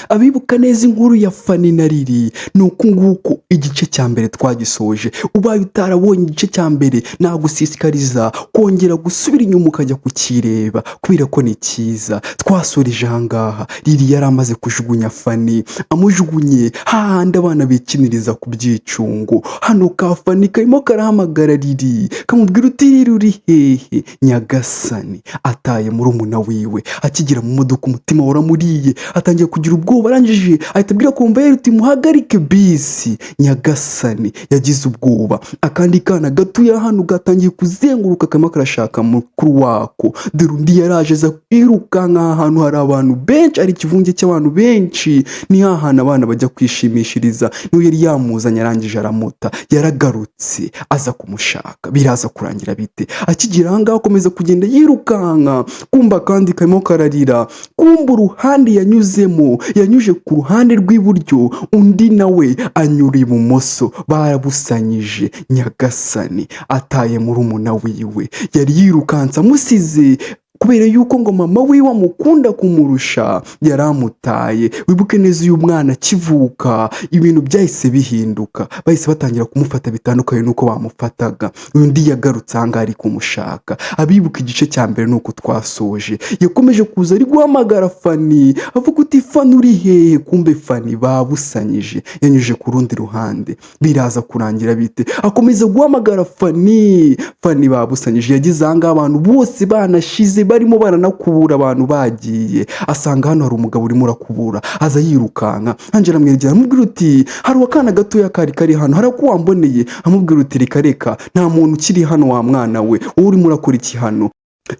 Abibuka neza inkuru ya Fani na Lili, ni uku nguku igice cya mbere twagisoje. Ubaye utarabonye igice cya mbere, nagushishikariza kongera gusubira inyuma ukajya kukireba, kubera ko ni cyiza. Twasoreje aha ngaha Lili yari amaze kujugunya Fani, amujugunye hahandi abana bikiniriza ku byicungo. Hano ka Fani karimo karahamagara Lili, kamubwira uti: "Lili, uri hehe?" Nyagasani, ataye murumuna wiwe. Akigera mu modoka, umutima waramuriye, atangiye kugira ubwoba. Arangije ahita abwira convoyeur uti: "Muhagarike bisi." Nyagasani, yagize ubwoba. Akandi kana gatuye hano gatangiye kuzenguruka, karimo karashaka mukuru wako. Dore undi yaraje aza kwirukanka ahantu hari abantu benshi, hari ikivunge cy'abantu benshi, ni hantu abana bajya kwishimishiriza. Niwe yari yamuzanye, arangije aramuta. Yaragarutse aza kumushaka. Biraza kurangira bite? Akigera aha ngaha akomeza kugenda yirukanka, kumva kandi karimo kararira. Kumva uruhande yanyuzemo, yanyuje ku ruhande rw'iburyo, undi nawe anyura ibumoso, barabusanyije. Nyagasani, ataye murumuna wiwe yari yirukanse amusize, kubera yuko ngo mama wiwe amukunda kumurusha, yaramutaye. Wibuke neza, uyu mwana akivuka ibintu byahise bihinduka, bahise batangira kumufata bitandukanye n'uko bamufataga. Undi yagarutse aha ngaha ari kumushaka. Abibuka igice cya mbere, ni uko twasoje. Yakomeje kuza ari guhamagara Fani, avuga uti: "Fani, uri hehe?" Kumbe Fani babusanyije, yanyuje ku rundi ruhande. Biraza kurangira bite? Akomeza guhamagara Fani, Fani babusanyije. Yageze aha ngaha abantu bose banashize, barimo baranakubura, abantu bagiye. Asanga hano hari umugabo urimo urakubura, aza yirukanka. Angela amwegera, aramubwira uti: "Hari akana gatoya kari kari hano, hari ako wamboneye?" Amubwira uti: "Reka reka, nta muntu ukiri hano. Wa mwana we, wowe urimo urakora iki hano?"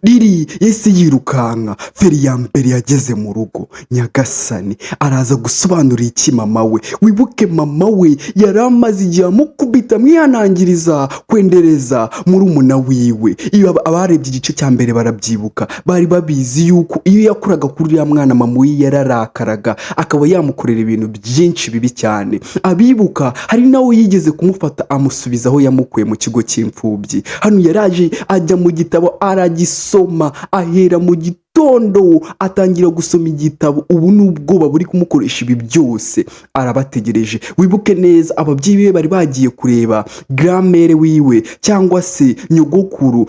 Riri yahise yirukanka, feri ya mbere yageze mu rugo. Nyagasani, araza gusobanurira iki mama we? Wibuke mama we yari amaze igihe amukubita, amwihanangiriza kwendereza murumuna wiwe. Iyo abarebye igice cya mbere barabyibuka, bari babizi yuko iyo yakoraga kuri uriya mwana, mama we yararakaraga, akaba yamukorera ibintu byinshi bibi cyane. Abibuka, hari nawe yigeze kumufata amusubiza aho yamukuye mu kigo cy'imfubyi. Hano yaraje ajya mu gitabo aragisoma, ahera mu gitondo atangira gusoma igitabo. Ubu ni ubwoba buri kumukoresha ibi byose. Arabategereje. Wibuke neza, ababyeyi be bari bagiye kureba grand-mère wiwe, cyangwa se nyogokuru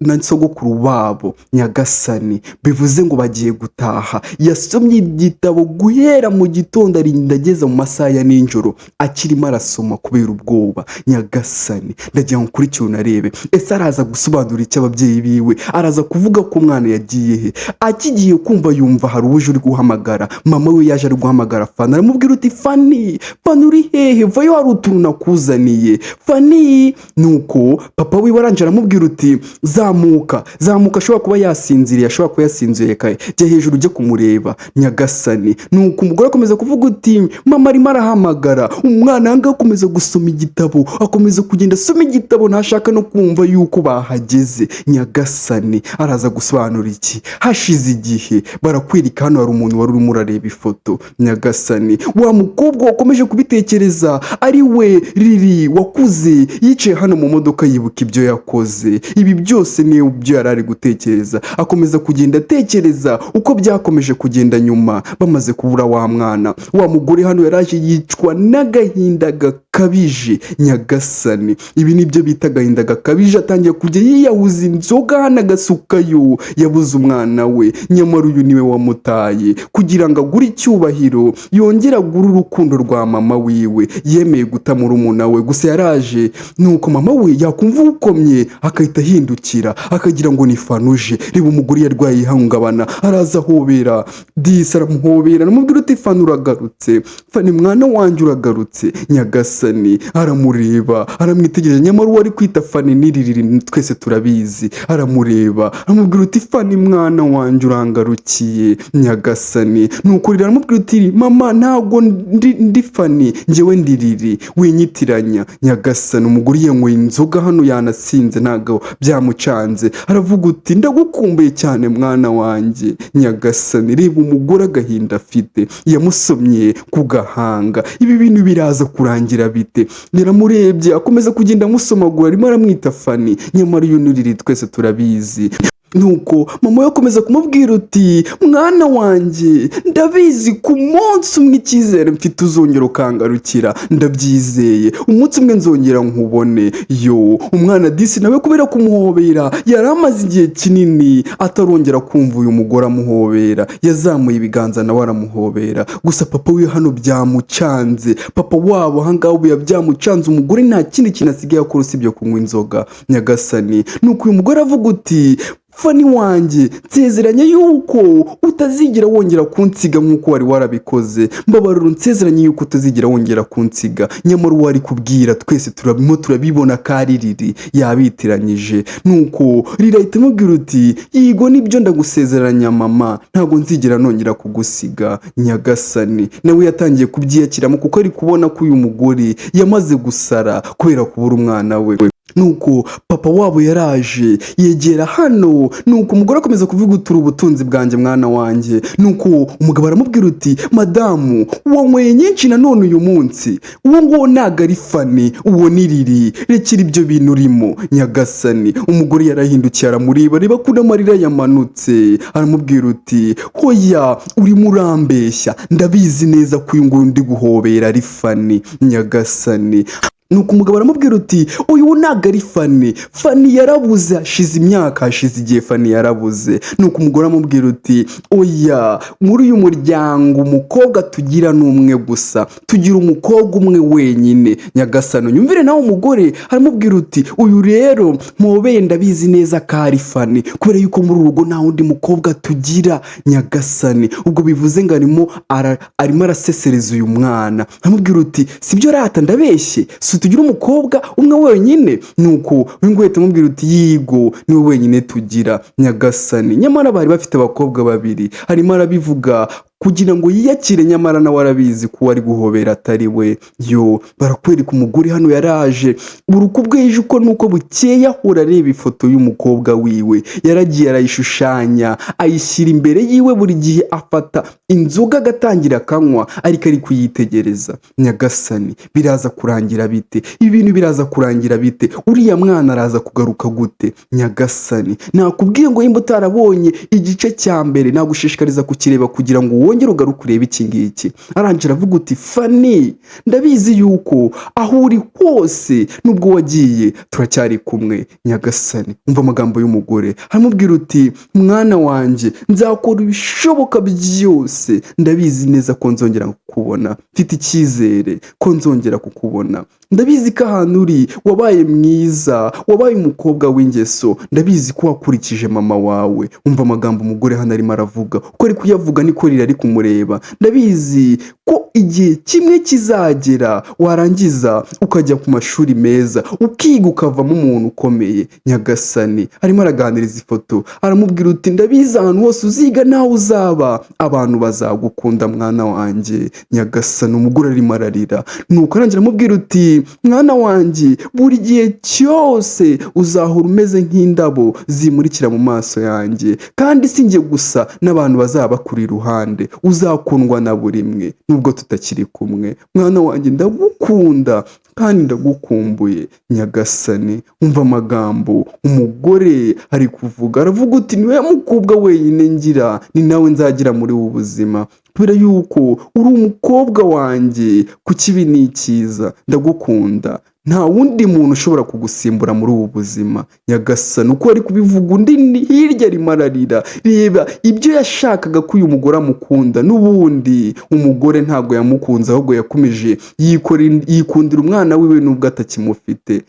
na sogokuru wabo. Nyagasani, bivuze ngo bagiye gutaha. Yasomye igitabo guhera mu gitondo, arinda ageza mu masaha ya nijoro akirimo arasoma kubera ubwoba. Nyagasani, ndagira ngo ukurikire unarebe. Ese araza gusobanura icyo ababyeyi biwe? Araza kuvuga ko umwana yagiye he? Akigiye kumva, yumva hari uje uri guhamagara. Mama we yaje ari guhamagara Fani, aramubwira uti: "Fani, Fani, uri hehe? Vayo, hari utuntu nakuzaniye, Fani." Nuko papa wiwe arangije aramubwira uti: "Zamuka, zamuka, ashobora kuba yasinziriye, ashobora kuba yasinziriye kare, jya hejuru ujye kumureba." Nyagasani, nuko umugore akomeza kuvuga uti: "Mama arimo arahamagara umwana." Aha ngaha akomeza gusoma igitabo, akomeza kugenda asoma igitabo, ntashaka no kumva yuko bahageze. Nyagasani, araza gusobanura iki? Hashize igihe, barakwereka hano hari umuntu wari urimo urareba ifoto. Nyagasani, wa mukobwa wakomeje kubitekereza, ari we Riri wakuze, yicaye hano mu modoka yibuka ibyo yakoze. Ibi byose ni ibyo yari ari gutekereza, akomeza kugenda atekereza uko byakomeje kugenda nyuma bamaze kubura wa mwana. Wa mugore hano yaraje yicwa n'agahinda gakabije. Nyagasani, ibi nibyo bita agahinda gakabije. Atangiye kujya yiyahuza inzoga hano agasukayo. Yabuze umwana we, nyamara uyu niwe wamutaye. Kugira ngo agure icyubahiro, yongere agure urukundo rwa mama wiwe, yemeye guta murumuna we. Gusa yaraje, nuko mama we yakumva ukomye akahita ahindukira, akagira ngo ni Fanuje. Reba umugore yarwaye ihungabana, araza ahobera disi, aramuhobera, aramubwira uti: "Fani, uragarutse, Fani mwana wanjye, uragarutse." Nyagasani, aramureba, aramwitegereza, nyamara uwo ari kwita Fani ni Ririri, twese turabizi. Aramureba, aramubwira uti: "Fani mwana wanjye, urangarukiye." Nyagasani, nuko Riri aramubwira uti: "Mama, ntabwo ndi Fani, njyewe ndi Riri, winyitiranya." Nyagasani, umugore yanyweye inzoga hano, yanasinze, ntabwo byamucanze. Aravuga uti: "Ndagukumbuye cyane mwana wanjye." Nyagasani, reba umugore agahinda afite, yamusomye ku gahanga. Ibi bintu biraza kurangira bite? Yaramurebye, akomeza kugenda amusomagura, arimo aramwita Fani, nyamara uyu ni Riri, twese turabizi. Nuko mama we akomeza kumubwira uti: "Mwana wanjye, ndabizi ku munsi umwe, icyizere mfite uzongera ukangarukira, ndabyizeye, umunsi umwe nzongera nkubone." Yo, umwana disi nawe kubera kumuhobera, yari amaze igihe kinini atarongera kumva uyu mugore amuhobera, yazamuye ibiganza nawe aramuhobera. Gusa papa we hano byamucanze, papa wabo ahangaha ubu byamucanze. Umugore nta kindi kintu asigaye akora usibye kunywa inzoga. Nyagasani! Nuko uyu mugore avuga uti: "Fani wanjye, nsezeranye yuko utazigera wongera kunsiga nk'uko wari warabikoze. Mbabarira, unsezeranye yuko utazigera wongera kunsiga." Nyamara uwo ari kubwira twese turabimo turabibona ko ari Riri, yabitiranyije. Nuko Riri ahita amubwira uti: "Yigo, nibyo, ndagusezeranya mama, ntabwo nzigera nongera kugusiga." Nyagasani! Nawe yatangiye kubyiyakiramo kuko ari kubona ko uyu mugore yamaze gusara kubera kubura umwana we. Nuko papa wabo yaraje yegera hano. Nuko umugore akomeza kuvuga uti: "Uri ubutunzi bwanjye, mwana wanjye." Nuko umugabo aramubwira uti: "Madamu, wanyweye nyinshi nanone uyu munsi. Uwo nguwo ntabwo ari Fani, uwo ni Riri. Rekera ibyo bintu urimo." Nyagasani! Umugore yarahindukiye aramureba, reba ko n'amarira yamanutse. Aramubwira uti: "Hoya, urimo urambeshya, ndabizi neza ko uyu nguyu ndi guhobera ari Fani." Nyagasani! Nuko umugabo aramubwira uti: "Uyu ntabwo ari Fani, Fani yarabuze, hashize imyaka, hashize igihe Fani yarabuze." Nuko umugore aramubwira uti: "Oya, muri uyu muryango umukobwa tugira ni umwe gusa, tugira umukobwa umwe wenyine." Nyagasani! Nyumvire nawe, umugore aramubwira uti: "Uyu rero mpobeye ndabizi neza ko ari Fani, kubera yuko muri uru rugo nta wundi mukobwa tugira." Nyagasani! Ubwo bivuze ngo arimo arasesereza uyu mwana. Aramubwira uti: "Sibyo rata, ndabeshye? Si tugira umukobwa umwe wenyine?" Nuko uyu nguyu ahita amubwira uti: "Yigo, niwe wenyine tugira." Nyagasani! Nyamara bari bafite abakobwa babiri. Arimo arabivuga kugira ngo yiyakire, nyamara nawe arabizi ko uwo ari guhobera atari we. Yo, barakwereka umugore hano yaraje, buri uko bwije uko nuko bukeye ahora areba ifoto y'umukobwa wiwe. Yaragiye arayishushanya, ayishyira imbere yiwe. Buri gihe afata inzoga agatangira akanywa, ariko ari kuyitegereza. Nyagasani! Biraza kurangira bite ibi bintu? Biraza kurangira bite? Uriya mwana araza kugaruka gute? Nyagasani! Nakubwiye ngo nimba utarabonye igice cya mbere, nagushishikariza kukireba kugira ngo wongere ugaruke urebe iki ngiki. Arangira avuga uti: "Fani, ndabizi yuko aho uri hose, nubwo wagiye, turacyari kumwe." Nyagasani! Umva amagambo y'umugore, aramubwira uti: "Mwana wanjye, nzakora ibishoboka byose, ndabizi neza ko nzongera kukubona, mfite icyizere ko nzongera kukubona. Ndabizi ko ahantu uri wabaye mwiza, wabaye umukobwa w'ingeso, ndabizi ko wakurikije mama wawe." Umva amagambo umugore hano arimo aravuga, uko ari kuyavuga niko rira ari kumureba. "Ndabizi ko igihe kimwe kizagera warangiza ukajya ku mashuri meza, ukiga, ukavamo umuntu ukomeye." Nyagasani! Arimo araganiriza ifoto, aramubwira uti: "Ndabizi ahantu hose uziga nawe uzaba, abantu bazagukunda, mwana wanjye." Nyagasani! Umugore arimo ararira. Nuko arangira amubwira uti: "Mwana wanjye, buri gihe cyose uzahora umeze nk'indabo zimurikira mu maso yanjye, kandi si njye gusa, n'abantu bazaba bakuri iruhande, uzakundwa na buri imwe nubwo tutakiri kumwe. Mwana wanjye, ndagukunda kandi ndagukumbuye." Nyagasani! Umva amagambo umugore ari kuvuga, aravuga uti: "Niwe mukobwa wenyine ngira, ni nawe nzagira muri ubu buzima, kubera yuko uri umukobwa wanjye ku kibi n'icyiza, ndagukunda, nta wundi muntu ushobora kugusimbura muri ubu buzima." Nyagasani! Uko ari kubivuga, undi hirya arimo ararira. Reba ibyo yashakaga, ko uyu mugore amukunda, n'ubundi umugore ntabwo yamukunze, ahubwo yakomeje yikundira umwana wiwe nubwo atakimufite.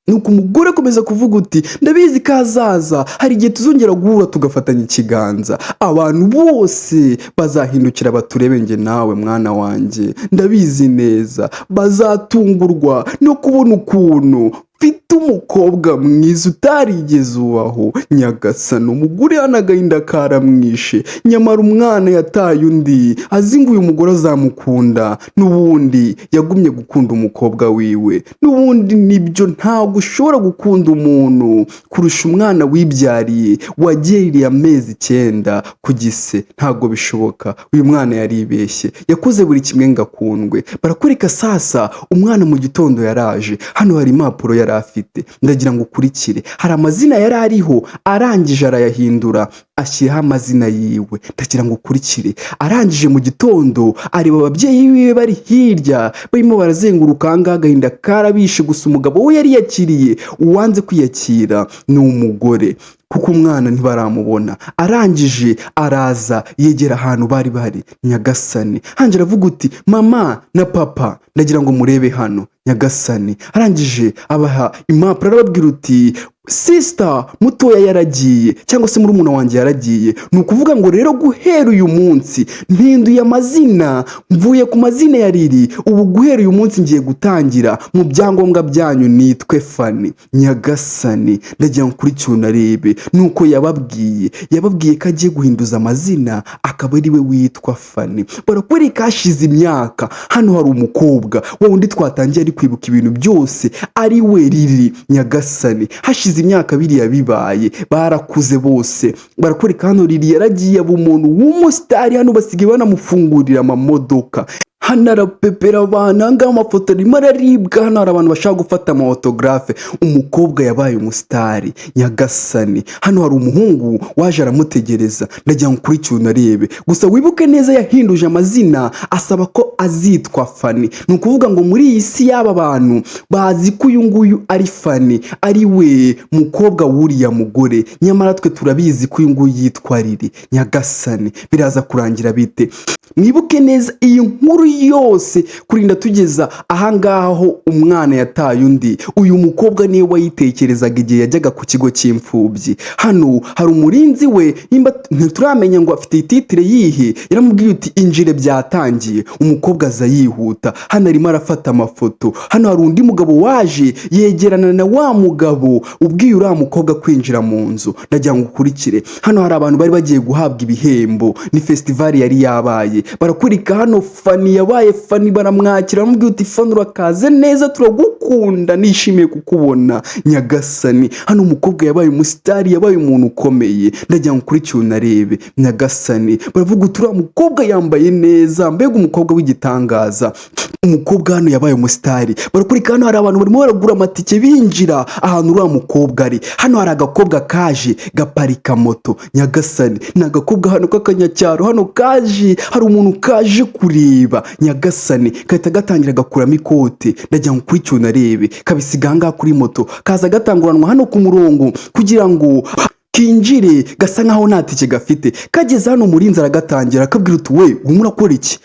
Nuko umugore akomeza kuvuga uti: "Ndabizi ko ahazaza hari igihe tuzongera guhura, tugafatanya ikiganza, abantu bose bazahindukira baturebe njye nawe. Mwana wanjye, ndabizi neza bazatungurwa no kubona ukuntu mfite umukobwa mwiza utarigeze ubaho." Nyagasani! Umugore hano agahinda karamwishe. Nyamara umwana yataye undi azi ngo uyu mugore azamukunda, n'ubundi yagumye gukunda umukobwa wiwe. N'ubundi nibyo, ntabwo ushobora gukunda umuntu kurusha umwana wibyariye, wagereye amezi 9 ku gise, ntabwo bishoboka. Uyu mwana yaribeshye, yakoze buri kimwe ngo akundwe. Barakwereka sasa umwana mu gitondo yaraje hano, hari impapuro. yari afite. Ndagira ngo ukurikire, hari amazina yari ariho, arangije arayahindura, ashyiraho amazina yiwe. Ndagira ngo ukurikire. Arangije mu gitondo areba ababyeyi biwe bari hirya barimo barazenguruka ahangaha, agahinda karabishe. Gusa umugabo we yari yakiriye, uwanze kwiyakira ni umugore, kuko umwana ntibaramubona. Arangije araza yegera ahantu bari bari. Nyagasani, hanjye aravuga uti: "Mama na papa, ndagira ngo murebe hano." Nyagasani, arangije abaha impapuro, arababwira uti: "Sister mutoya yaragiye, cyangwa se murumuna wanjye yaragiye. Ni ukuvuga ngo rero guhera uyu munsi mpinduye amazina, mvuye ku mazina ya Riri. Ubu guhera uyu munsi ngiye gutangira mu byangombwa byanyu nitwe Fani." Nyagasani, ndagira ngo ukurikiye unarebe. Nuko yababwiye ko agiye guhinduza amazina, akaba ari we witwa Fani. Barakwereka hashize imyaka. Hano hari umukobwa wa wundi twatangiye ari kwibuka ibintu byose, ari we Riri. Nyagasani, hashize imyaka biriya bibaye, barakuze bose. Barakwereka hano Riri yaragiye aba umuntu w'umusitari. Hano basigaye banamufungurira amamodoka, hano arapepera abantu. Ahangaha amafoto arimo araribwa, hano hari abantu bashaka gufata ama autographe. Umukobwa yabaye umusitari. Nyagasani, hano hari umuhungu waje aramutegereza. Ndagira ngo ukurikiye unarebe. Gusa wibuke neza, yahinduje amazina, asaba ko azitwa Fani. Ni ukuvuga ngo muri iyi si y'aba bantu bazi ko uyu nguyu ari Fani, ari we mukobwa w'uriya mugore, nyamara twe turabizi ko uyu nguyu yitwa Riri. Nyagasani, biraza kurangira bite? Mwibuke neza iyi nkuru yose kurinda tugeza ahangaha aho umwana yataye undi, uyu mukobwa niwe wayitekerezaga igihe yajyaga ku kigo cy'imfubyi. Hano hari umurinzi we, nimba ntituramenya ngo afite ititire yihe, yaramubwiye uti: "Injire, byatangiye." Umukobwa aza yihuta, hano arimo arafata amafoto. Hano hari undi mugabo waje yegerana na wa mugabo ubwiye uriya mukobwa kwinjira mu nzu. Ndagira ngo ukurikire. Hano hari abantu bari bagiye guhabwa ibihembo, ni festival yari yabaye. Barakwereka hano Fani yabaye Fani, baramwakira, baramubwira uti: "Fani, urakaze neza, turagukunda, nishimiye kukubona." Nyagasani, hano umukobwa yabaye umusitari, yabaye umuntu ukomeye. Ndagira ngo ukurikire unarebe. Nyagasani, baravuga uti: "Uriya mukobwa yambaye neza, mbega umukobwa w'igitangaza." Umukobwa hano yabaye umusitari. Barakwereka hano hari abantu barimo baragura amatike binjira ahantu uriya mukobwa ari. Hano hari agakobwa kaje gaparika moto. Nyagasani, ni agakobwa hano k'akanyacyaro, hano kaje hari umuntu kaje kureba. Nyagasani, gahita gatangira gakuramo ikote. Ndagira ngo ukurikire unarebe. Kabisiga ahangaha kuri moto, kaza gatanguranwa hano ku murongo kugira ngo kinjire, gasa nkaho nta tike gafite. Kageze hano, umurinzi aragatangira, akabwira uti: "We, urimo urakora iki?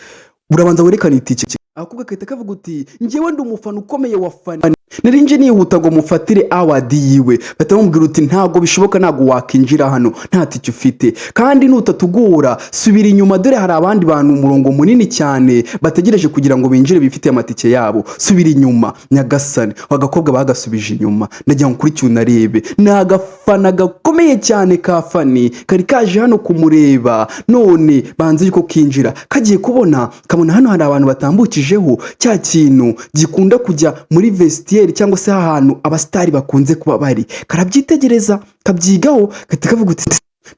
Urabanza werekane itike." Akobwa gahita kavuga uti: "Njyewe ndi umufana ukomeye wa Fani, nari nje nihuta ngo mufatire award yiwe." Bahita bamubwira uti: "Ntabwo bishoboka, ntabwo wakinjira hano nta tike ufite, kandi nutatugora subira inyuma, dore hari abandi bantu, umurongo munini cyane bategereje kugira ngo binjire bifitiye amatike yabo, subira inyuma." Nyagasani, agakobwa bagasubije inyuma. Ndagira ngo ukurikiye unarebe. Ni agafana gakomeye cyane ka Fani kari kaje hano kumureba, none banze yuko kinjira. Kagiye kubona kabona hano hari abantu batambukijeho cya kintu gikunda kujya muri vestiaire, cyangwa se ahantu abasitari bakunze kuba bari. Karabyitegereza, kabyigaho, gahita kavuga uti: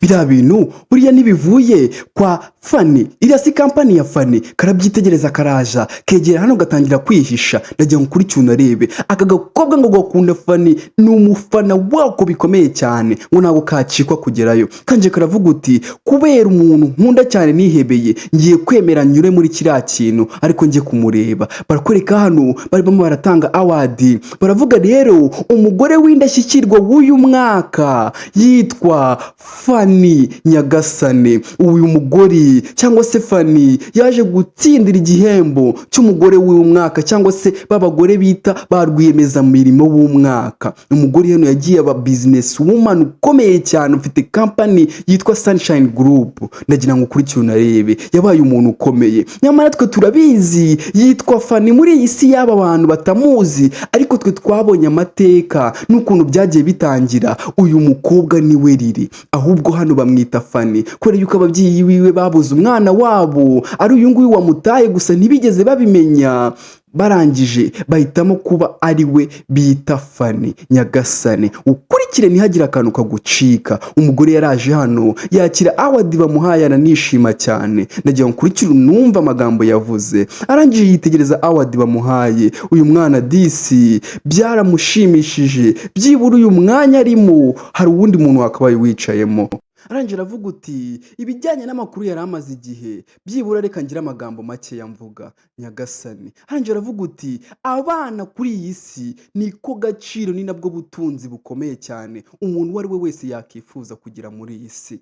"Biriya bintu buriya ntibivuye kwa Fani? Iriya si company ya Fani?" Karabyitegereza, karaja kegera hano, gatangira kwihisha. Ndagira ngo ukurikiye unarebe. Aka gakobwa ngo gakunda Fani, ni umufana wako bikomeye cyane, ngo ntabwo kacikwa kugerayo. Kanje karavuga uti: "Kubera umuntu nkunda cyane nihebeye, ngiye kwemera nyure muri kiriya kintu, ariko njye kumureba." Barakwereka hano barimo baratanga award. Baravuga rero umugore w'indashyikirwa w'uyu mwaka yitwa Fani. Nyagasane, uyu mugore cyangwa se Fani yaje gutsindira igihembo cy'umugore w'uyu mwaka, cyangwa se b'abagore bita ba rwiyemezamirimo b'umwaka. Umugore hano yagiye aba business woman ukomeye cyane, ufite company yitwa Sunshine Group. Ndagira ngo ukurikire unarebe. Yabaye umuntu ukomeye, nyamara twe turabizi yitwa Fani. Muri iyi si y'aba bantu batamuzi, ariko twe twabonye amateka n'ukuntu byagiye bitangira. Uyu mukobwa ni we Riri, ahubwo hano bamwita Fani kubera yuko ababyeyi biwe babuze umwana wabo, ari uyu nguyu wamutaye, gusa ntibigeze babimenya. Barangije bahitamo kuba ari we bita Fani. Nyagasane, ukurikire ntihagire akantu kagucika. Umugore yaraje hano yakira award bamuhaye, aranishima cyane. Ndagira ngo ukurikire unumve amagambo yavuze. Arangije yitegereza award bamuhaye. Uyu mwana disi byaramushimishije, byibura uyu mwanya arimo hari uwundi muntu wakabaye wicayemo. Arangije aravuga uti: "Ibijyanye n'amakuru yari amaze igihe, byibura reka ngire amagambo makeya mvuga." Nyagasani, arangije aravuga uti: "Abana kuri iyi si niko gaciro, ni nabwo butunzi bukomeye cyane umuntu uwo ari we wese yakifuza kugira muri iyi si.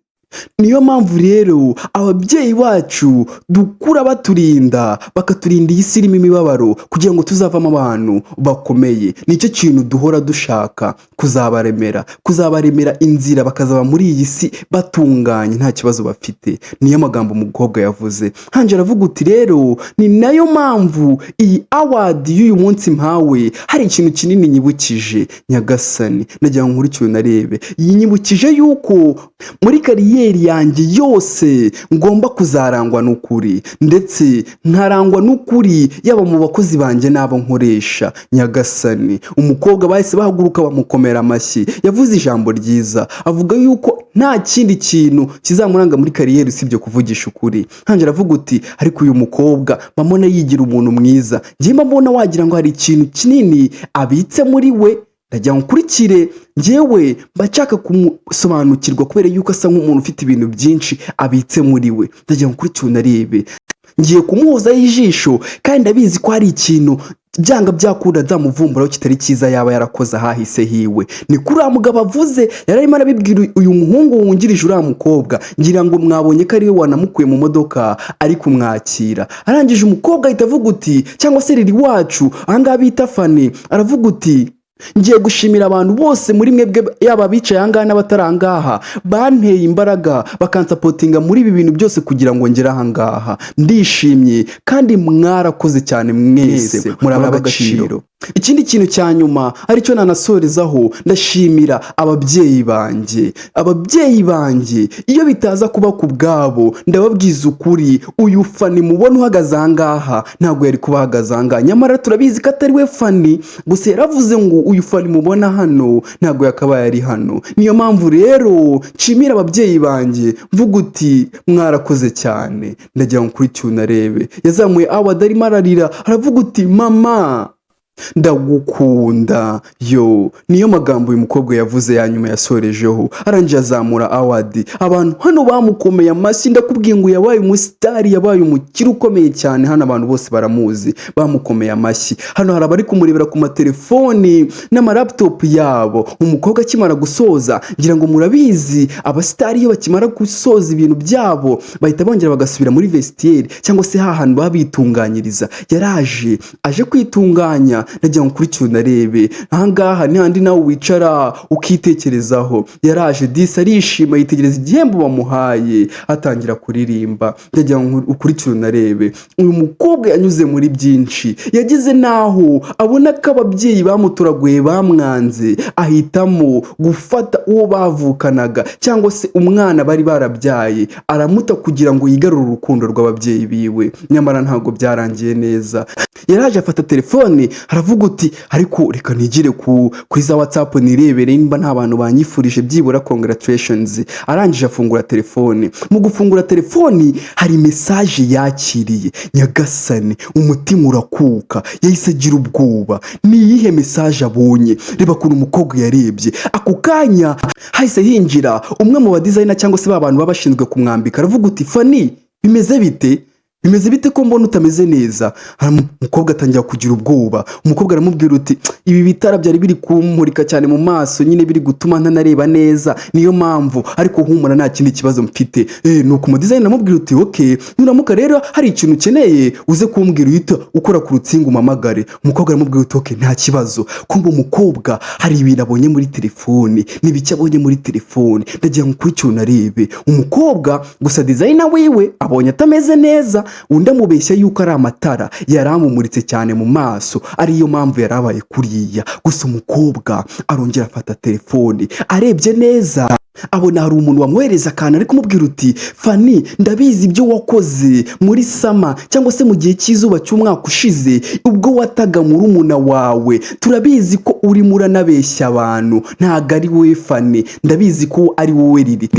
Niyo mpamvu rero ababyeyi bacu dukura baturinda, bakaturinda iyi si irimo imibabaro, kugira ngo tuzavamo abantu bakomeye. Nicyo kintu duhora dushaka kuzabaremera, kuzabaremera inzira, bakazaba muri iyi si batunganye, nta kibazo bafite." Niyo magambo umukobwa yavuze. Hanje aravuga uti: "Rero ni nayo mpamvu iyi award y'uyu munsi mpawe hari ikintu kinini nyibukije." Nyagasani, nagira ngo nkurikire unarebe. Yinyibukije yuko muri career yanjye yose ngomba kuzarangwa n'ukuri, ndetse nkarangwa n'ukuri yaba mu bakozi banjye n'abo nkoresha. Nyagasani, umukobwa bahise bahaguruka bamukomera amashyi. Yavuze ijambo ryiza, avuga yuko nta kindi kintu kizamuranga muri career usibye kuvugisha ukuri. Ntangira aravuga uti: "Ariko uyu mukobwa mbona yigira umuntu mwiza, njye mbona wagira ngo hari ikintu kinini abitse muri we. Ndagira ngo nkurikire, njyewe mba nshaka kumusobanukirwa kubera yuko asa nk'umuntu ufite ibintu byinshi abitse muri we. Ndagira ngo nkurikire unarebe, ngiye kumuhozaho ijisho kandi ndabizi ko hari ikintu byanga byakunda nzamuvumburaho kitari cyiza yaba yarakoze ahahise hiwe." Ni kuri uriya mugabo avuze, yari arimo arabibwira uyu muhungu wungirije uriya mukobwa. Ngira ngo mwabonye ko ariwe wanamukuye mu modoka ari kumwakira. Arangije umukobwa ahita avuga uti, cyangwa se riri wacu ahangaha bita Fani, aravuga uti: "Ngiye gushimira abantu bose muri mwebwe, yaba abicaye ahangaha n'abatari ahangaha, banteye imbaraga, bakansupportinga muri ibi bintu byose kugira ngo ngere ahangaha. Ndishimye kandi mwarakoze cyane mwese, muri ab'agaciro. Ikindi kintu cya nyuma aricyo nanasorezaho, ndashimira ababyeyi banjye. Ababyeyi banjye, iyo bitaza kuba ku bwabo, ndababwiza ukuri, uyu Fani mubona uhagaze ahangaha ntabwo yari kuba ahagaze ahangaha." Nyamara turabizi ko atari we Fani, gusa yaravuze ngo uyu Fani mubona hano ntabwo yakabaye ari hano. Niyo mpamvu rero nshimira ababyeyi banjye, mvuga uti: "Mwarakoze cyane." Ndagira ngo ukurikiye unarebe. Yazamuye award arimo ararira, aravuga uti: "Mama, ndagukunda." Yo niyo magambo uyu mukobwa yavuze ya nyuma yasorejeho. Arangije azamura award, abantu hano bamukomeye amashyi. Ndakubwiye ngo yabaye umusitari, yabaye umukire ukomeye cyane hano, abantu bose baramuzi, bamukomeye amashyi. Hano hari abari kumurebera ku matelefoni n'amalaptop yabo. Umukobwa akimara gusoza, ngira ngo murabizi, abasitari iyo bakimara gusoza ibintu byabo bahita bongera bagasubira muri vestiaire, cyangwa se hahantu baba bitunganyiriza. Yaraje aje kwitunganya. Ndagira ngo ukurikire unarebe, ahangaha ni handi nawe wicara ukitekerezaho. Yaraje disi arishima, yitegereza igihembo bamuhaye, atangira kuririmba. Ndagira ngo ukurikire unarebe. Uyu mukobwa yanyuze muri byinshi, yageze n'aho abona ko ababyeyi bamutoraguye bamwanze, ahitamo gufata uwo bavukanaga, cyangwa se umwana bari barabyaye, aramuta kugira ngo yigarure urukundo rw'ababyeyi biwe. Nyamara ntabwo byarangiye neza. Yaraje afata telefone, aravuga uti: "Ariko reka nigire kuri za WhatsApp nirebere nimba nta bantu banyifurije byibura congratulations." Arangije afungura telefone. Mu gufungura telefoni hari message yakiriye. Nyagasani, umutima urakuka, yahise agira ubwoba. Ni iyihe message abonye? Reba ukuntu umukobwa yarebye. Ako kanya hahise hinjira umwe mu badesigner, cyangwa se ba bantu baba bashinzwe kumwambika, aravuga uti: "Fani, bimeze bite? Bimeze bite ko mbona utameze neza?" Umukobwa atangira kugira ubwoba. Umukobwa aramubwira uti: "Ibi bitara byari biri kumurika cyane mu maso nyine, biri gutuma ntanareba neza, niyo mpamvu, ariko humura, nta kindi kibazo mfite." Nuko umudesigner aramubwira uti: "Okay, nuramuka rero hari ikintu ukeneye uze kumbwira, uhita ukora ku rutsinga umamagare." Umukobwa aramubwira uti: "Okay, nta kibazo." Kumva umukobwa hari ibintu abonye muri telefoni. Ni ibiki abonye muri telefoni? Ndagira ngo ukurikire unarebe. Umukobwa gusa designer wiwe abonye atameze neza, undi amubeshya yuko ari amatara yari amumuritse cyane mu maso, ariyo mpamvu yari abaye kuriya. Gusa umukobwa arongera afata telefoni, arebye neza. Abona hari umuntu wamwohereza akantu ari kumubwira uti: "Fani, ndabizi ibyo wakoze muri summer cyangwa se mu gihe cy'izuba cy'umwaka ushize, ubwo wataga murumuna wawe. Turabizi ko urimo uranabeshya abantu, ntabwo ari wowe Fani, ndabizi ko ari wowe Riri."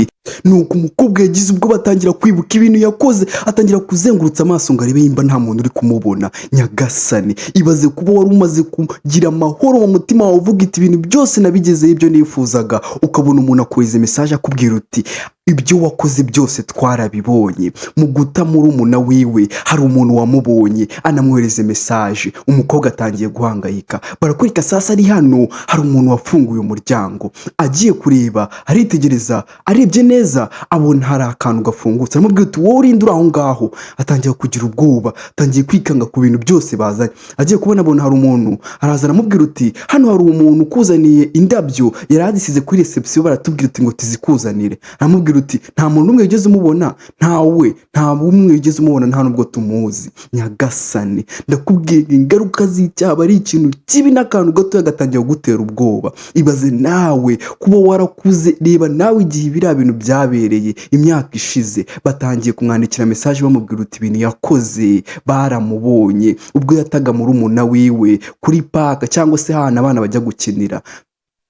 Nuko umukobwa yagize ubwo batangira kwibuka ibintu yakoze, atangira kuzengurutsa amaso ngo arebe nimba nta muntu uri kumubona. Nyagasani, ibaze kuba wari umaze kugira amahoro mu mutima wawe, uvuga iti: "Ibintu byose nabigezeho, ibyo nifuzaga," ukabona umuntu akohereza message akubwira uti: "Ibyo wakoze byose twarabibonye." Mu guta murumuna wiwe hari umuntu wamubonye, anamwohereza message. Umukobwa atangiye guhangayika. Barakwereka sasa ari hano, hari umuntu wafunguye umuryango, agiye kureba, aritegereza, arebye neza abona hari akantu gafungutse. Aramubwira uti: "Wowe urinde uri aho ngaho?" Atangira kugira ubwoba, atangiye kwikanga ku bintu byose bazanye. Agiye kubona abona hari umuntu araza, aramubwira uti: "Hano hari umuntu ukuzaniye indabyo, yari azisize kuri reception, baratubwira uti ngo tuzikuzanire." Aramubwira uti: "Nta muntu n'umwe wigeze umubona, ntawe, nta umwe wigeze umubona, nta nubwo tumuzi." Nyagasani, ndakubwira, ingaruka z'icyaha ari ikintu kibi, n'akantu gatoya gatangira kugutera ubwoba. Ibaze nawe kuba warakuze, reba nawe igihe biriya bintu byabereye, imyaka ishize, batangiye kumwandikira message bamubwira uti ibintu yakoze baramubonye ubwo yataga murumuna wiwe kuri park cyangwa se ahantu abana bajya gukinira.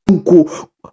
Nuko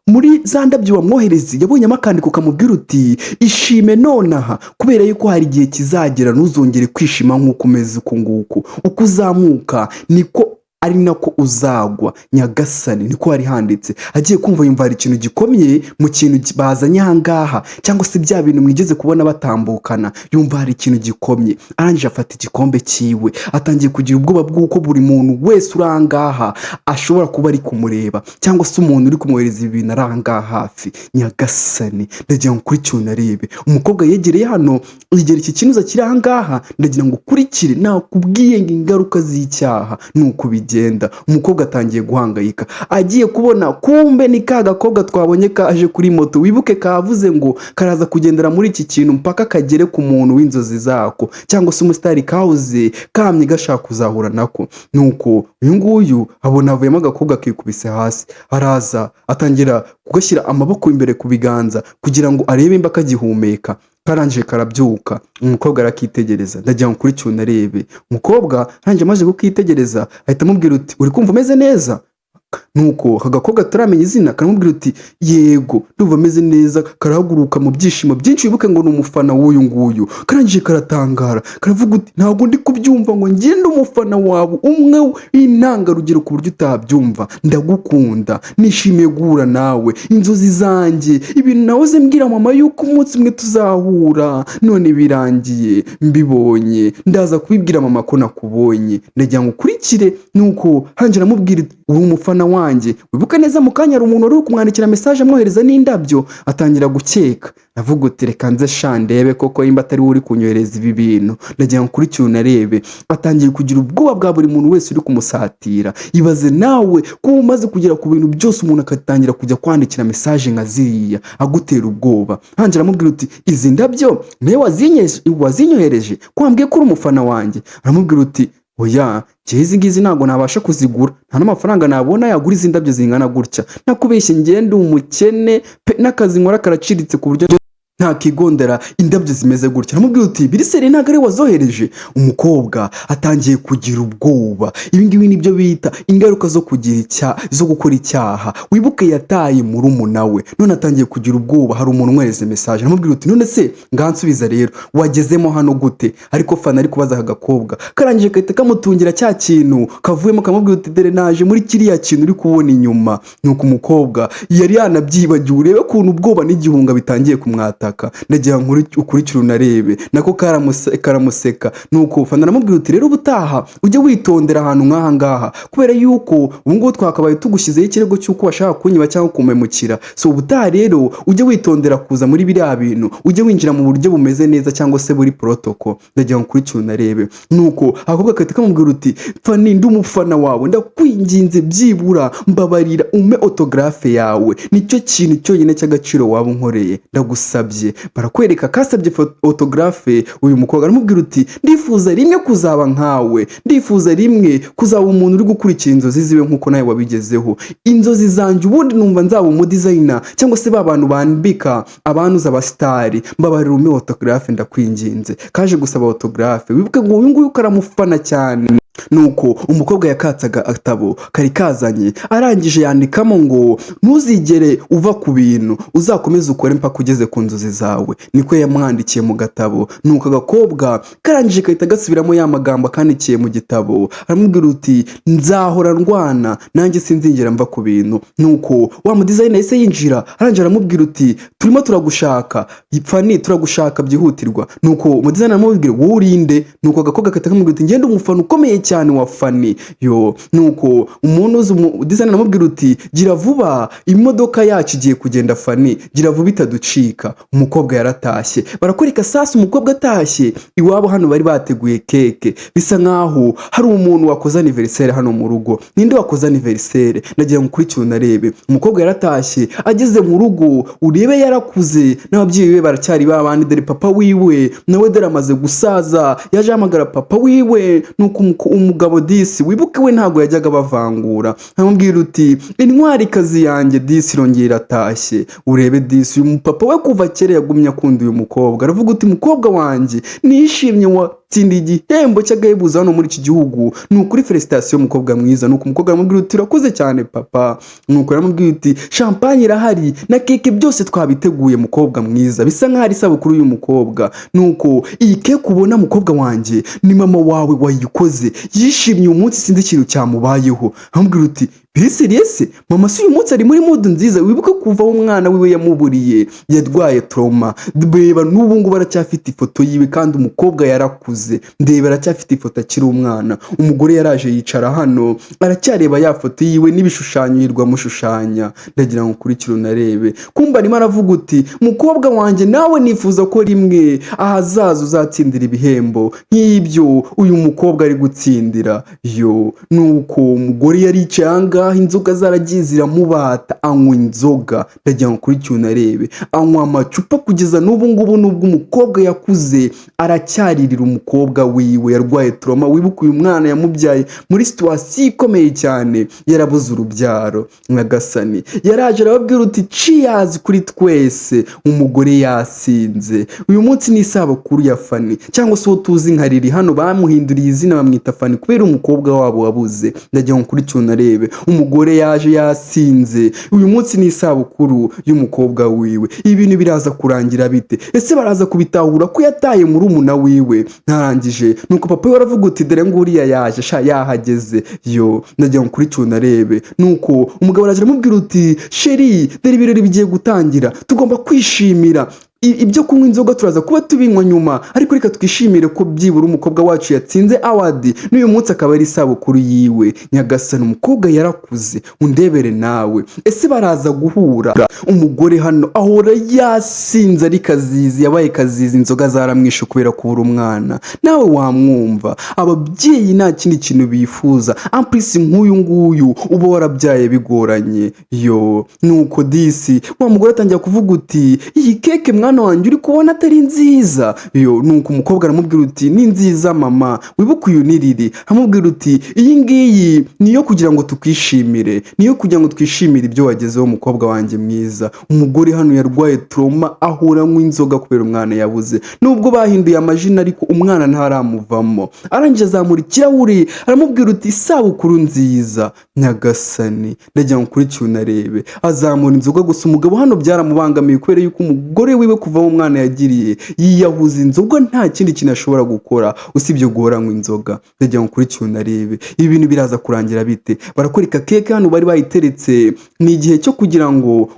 muri za ndabyo wamwohereza yabonyemo akandiko kamubwira uti: "Ishime nonaha, kubera yuko hari igihe kizagera ntuzongere kwishima nk'uko umeze uku nguku. Uko uzamuka niko ari nako uzagwa." Nyagasani, niko hari handitse. Agiye kumva yumva hari ikintu gikomye mu kintu bazanye aha ngaha, cyangwa se bya bintu mwigeze kubona batambukana, yumva hari ikintu gikomye. Arangije afata igikombe cyiwe, atangiye kugira ubwoba bw'uko buri muntu wese uri aha ngaha ashobora kuba ari kumureba, cyangwa se umuntu uri kumwohereza ibi bintu ari aha ngaha hafi. Nyagasani, ndagira ngo ukurikire unarebe. Umukobwa yegereye hano, yegera iki kinuza kiri aha ngaha. Ndagira ngo ukurikire, nakubwiye ngo ingaruka z'icyaha ni uku bigenda. Umukobwa atangiye guhangayika. Agiye kubona, kumbe ni ka gakobwa twabonye kaje kuri moto. Wibuke kavuze ngo karaza kugendera muri iki kintu mpaka kagere ku muntu w'inzozi zako, cyangwa se umusitari kawuze kamye gashaka kuzahura nako. Nuko uyu nguyu abona avuyemo agakobwa kikubise hasi, araza atangira kugashyira amaboko imbere ku biganza kugira ngo arebe imba kagihumeka. Karangije karabyuka, umukobwa arakitegereza. Ndagira ngo ukurikire unarebe. Umukobwa arangije, amaze kukitegereza, ahita amubwira uti: "Uri kumva umeze neza?" Nuko aka gakobwa tutaramenya izina karamubwira uti: "Yego, ndumva ameze neza." Karahaguruka mu byishimo byinshi. Wibuke ngo ni umufana w'uyu nguyu. Karangije karatangara, karavuga uti: "Ntabwo ndi kubyumva ngo ngende umufana wawe umwe w'intangarugero ku buryo utabyumva. Ndagukunda, nishimiye guhura nawe, inzozi zanjye, ibintu nahoze mbwira mama yuko umunsi umwe tuzahura, none birangiye mbibonye. Ndaza kubibwira mama ko nakubonye." Ndagira ngo ukurikire. Nuko hanjye aramubwira: "Uri umufana wanjye?" Wibuke neza, mu kanya hari umuntu wari uri kumwandikira message amwohereza n'indabyo. Atangira gukeka, avuga uti: "Reka nze sha ndebe koko nimba atari we uri kunyohereza ibi bintu." Ndagira ngo ukurikire unarebe. Atangiye kugira ubwoba bwa buri muntu wese uri kumusatira. Ibaze nawe kuba umaze kugera ku bintu byose, umuntu agatangira kujya kwandikira message nka ziriya agutera ubwoba. Hanjye aramubwira uti: "Izi ndabyo niwe wazinyohereje ko wambwiye ko uri umufana wanjye?" Aramubwira uti: "Oya, njyewe izi ngizi ntabwo nabasha kuzigura, nta n'amafaranga nabona yagura izi ndabyo zingana gutya. Nakubeshye, ngende umukene pe, n'akazi nkora karaciriritse ku buryo ntakigondera indabyo zimeze gutya." Aramubwira uti: "Biri sérieux, ntabwo ari wazohereje?" Umukobwa atangiye kugira ubwoba. Ibi ngibi nibyo bita ingaruka zo kugira icyaha, zo gukora icyaha. Wibuke yataye murumuna we, none atangiye kugira ubwoba. Hari umuntu umwohereza message, aramubwira uti: "None se ngansubiza rero, wagezemo hano gute?" Ariko fana ari kubaza aka gakobwa, karangije gahita kamutungira cya kintu kavuyemo, kamubwira uti: "Dore naje muri kiriya kintu uri kubona inyuma." Nuko umukobwa yari yanabyibagiwe. Urebe ukuntu ubwoba n'igihunga bitangiye kumwataka. Ndagira ngo ukurikire unarebe. Nako karamuseka. Nuko fana aramubwira uti: "Rero ubutaha ujye witondera ahantu nk'aha ngaha, kubera yuko ubu ngubu twakabaye tugushyizeho ikirego cy'uko washaka kunyiba cyangwa kumemukira. So ubutaha rero ujye witondera kuza muri biriya bintu, ujye winjira mu buryo bumeze neza cyangwa se buri protocol." Ndagira ngo ukurikire unarebe. Nuko akobwa gahita kamubwira uti: "Fani, ndi umufana wawe, ndakwinginze byibura mbabarira umpe autographe yawe, nicyo kintu cyonyine cy'agaciro waba unkoreye, ndagusabye." Kasabye, barakwereka kasabye autographe. Uyu mukobwa aramubwira uti: "Ndifuza rimwe kuzaba nkawe, ndifuza rimwe kuzaba umuntu uri gukurikira inzozi ziwe nk'uko nawe wabigezeho. Inzozi zanjye ubundi numva nzaba umudesigner cyangwa se ba bantu bambika abantu abasitari. Mbabarira umpe autographe, ndakwinginze." Kaje gusaba autographe. Wibuke ngo uyu nguyu karamufana cyane. Nuko umukobwa yakatsaga agatabo kari kazanye, arangije yandikamo ngo: "Ntuzigere uva ku bintu, uzakomeze ukore mpaka ugeze ku nzozi zawe." Niko yamwandikiye mu gatabo. Nuko agakobwa karangije gahita gasubiramo ya magambo akandikiye mu gitabo, aramubwira uti: "Nzahora ndwana nanjye, sinzigera mva ku bintu." Nuko wa mudesigner yahise yinjira, arangije aramubwira uti: "Turimo turagushaka, Fani, turagushaka byihutirwa." Nuko umudesigner aramubwira: "Wowe urinde?" Nuko agakobwa gahita kamubwira uti: "Ngende umufana ukomeye cyane wa Fani." Yo, nuko umuntu uzi umudesigner aramubwira uti: "Gira vuba, imodoka yacu igiye kugenda. Fani, gira vuba itaducika." Umukobwa yaratashye. Barakwereka sasa umukobwa atashye iwabo. Hano bari bateguye cake, bisa nkaho hari umuntu wakoze anniversaire hano mu rugo. Ninde wakoze anniversaire? Nagira ngo ukurikire unarebe. Umukobwa yaratashye, ageze mu rugo urebe yarakuze, n'ababyeyi be baracyari babandi. Dore papa wiwe nawe dore amaze gusaza, yaje ahamagara papa wiwe. Nuko umugabo disi, wibuke we ntabwo yajyaga bavangura, aramubwira uti: "Intwarikazi yanjye disi irongera iratashye." Urebe disi, uyu mupapa we kuva kera yagumye akunda uyu mukobwa, aravuga uti: "Mukobwa wanjye, nishimye, watsindiye igihembo cy'agahebuzo hano muri iki gihugu. Ni ukuri félicitations, mukobwa mwiza." Nuko umukobwa aramubwira uti: "Urakoze cyane, papa." Nuko aramubwira uti: "Champagne irahari na cake, byose twabiteguye, mukobwa mwiza." Bisa nkaho ari isabukuru y'uyu mukobwa. Nuko: "Iyi cake ubona, mukobwa wanjye, ni mama wawe wayikoze. Yishimye uyu munsi, sinzi ikintu cyamubayeho." Aramubwira uti: "Biri sérieux mama? Si uyu munsi ari muri mood nziza?" Wibuke kuva aho umwana wiwe yamuburiye yarwaye trauma. Reba n'ubu ngubu aracyafite ifoto yiwe, kandi umukobwa yarakuze. Ndeba, aracyafite ifoto akiri umwana. Umugore yaraje yicara hano, aracyareba ya foto yiwe n'ibishushanyo yirwa amushushanya. Ndagira ngo ukurikire unarebe. Kumva arimo aravuga uti: "Mukobwa wanjye, nawe nifuza ko rimwe ahazaza uzatsindira ibihembo nk'ibyo uyu mukobwa ari gutsindira." Yo, nuko umugore yaricaye ahangaha, inzoga zaragiye ziramubata, anywa inzoga. Ndagira ngo ukurikire unarebe, anywa amacupa kugeza n'ubu ngubu. Nubwo umukobwa yakuze, aracyaririra umukobwa wiwe. Yarwaye trauma. Wibuke uyu mwana yamubyaye muri situation ikomeye cyane, yarabuze urubyaro. Nyagasani, yaraje arababwira uti: "Cheers kuri twese." Umugore yasinze. Uyu munsi ni isabukuru ya Fani, cyangwa se uwo tuzi nka Riri. Hano bamuhinduriye izina bamwita Fani kubera umukobwa wabo wabuze. Ndagira ngo ukurikire unarebe. Umugore yaje yasinze. Uyu munsi ni isabukuru y'umukobwa wiwe. Ibi bintu biraza kurangira bite? Ese baraza kubitahura ko yataye murumuna wiwe? Ntarangije, nuko papa we aravuga uti: "Dore nguriya yaje sha, yahageze." Yo, ndagira ngo ukurikire unarebe. Nuko umugabo araje aramubwira uti: "Chérie, dore ibirori bigiye gutangira, tugomba kwishimira. Ibyo kunywa inzoga turaza kuba tubinywa nyuma, ariko reka twishimire ko byibura umukobwa wacu yatsinze award, n'uyu munsi akaba ari isabukuru yiwe." Nyagasani, umukobwa yarakuze, undebere nawe. Ese baraza guhura? Umugore hano ahora yasinze ari kazizi, yabaye kazizi, inzoga zaramwishe kubera kubura umwana. Nawe wamwumva, ababyeyi nta kindi kintu bifuza, en plus nk'uyu nguyu uba warabyaye bigoranye. Yo, nuko disi wa mugore atangira kuvuga uti: "Iyi cake, mwana wanjye, uri kubona atari nziza?" Yo, nuko umukobwa aramubwira uti: "Ni nziza, mama." Wibuke uyu ni Riri. Aramubwira uti: "Iyi ngiyi ni iyo kugira ngo tukwishimire, niyo kugira ngo twishimire ibyo wagezeho, mukobwa wanjye mwiza." Umugore hano yarwaye trauma, ahora anywa inzoga kubera umwana yabuze. Nubwo bahinduye amazina, ariko umwana ntaramuvamo. Arangije azamura ikirahure, aramubwira uti: "Isabukuru nziza." Nyagasani, ndagira ngo ukurikire unarebe. Azamura inzoga gusa. Umugabo hano byaramubangamiye kubera yuko umugore wiwe kuva aho umwana yagiriye yiyahuza inzoga, nta kindi kintu ashobora gukora usibye guhora anywa inzoga. Ndagira ngo ukurikire unarebe, ibi bintu biraza kurangira bite? Barakwereka cake hano bari bayiteretse, ni igihe cyo kugira ngo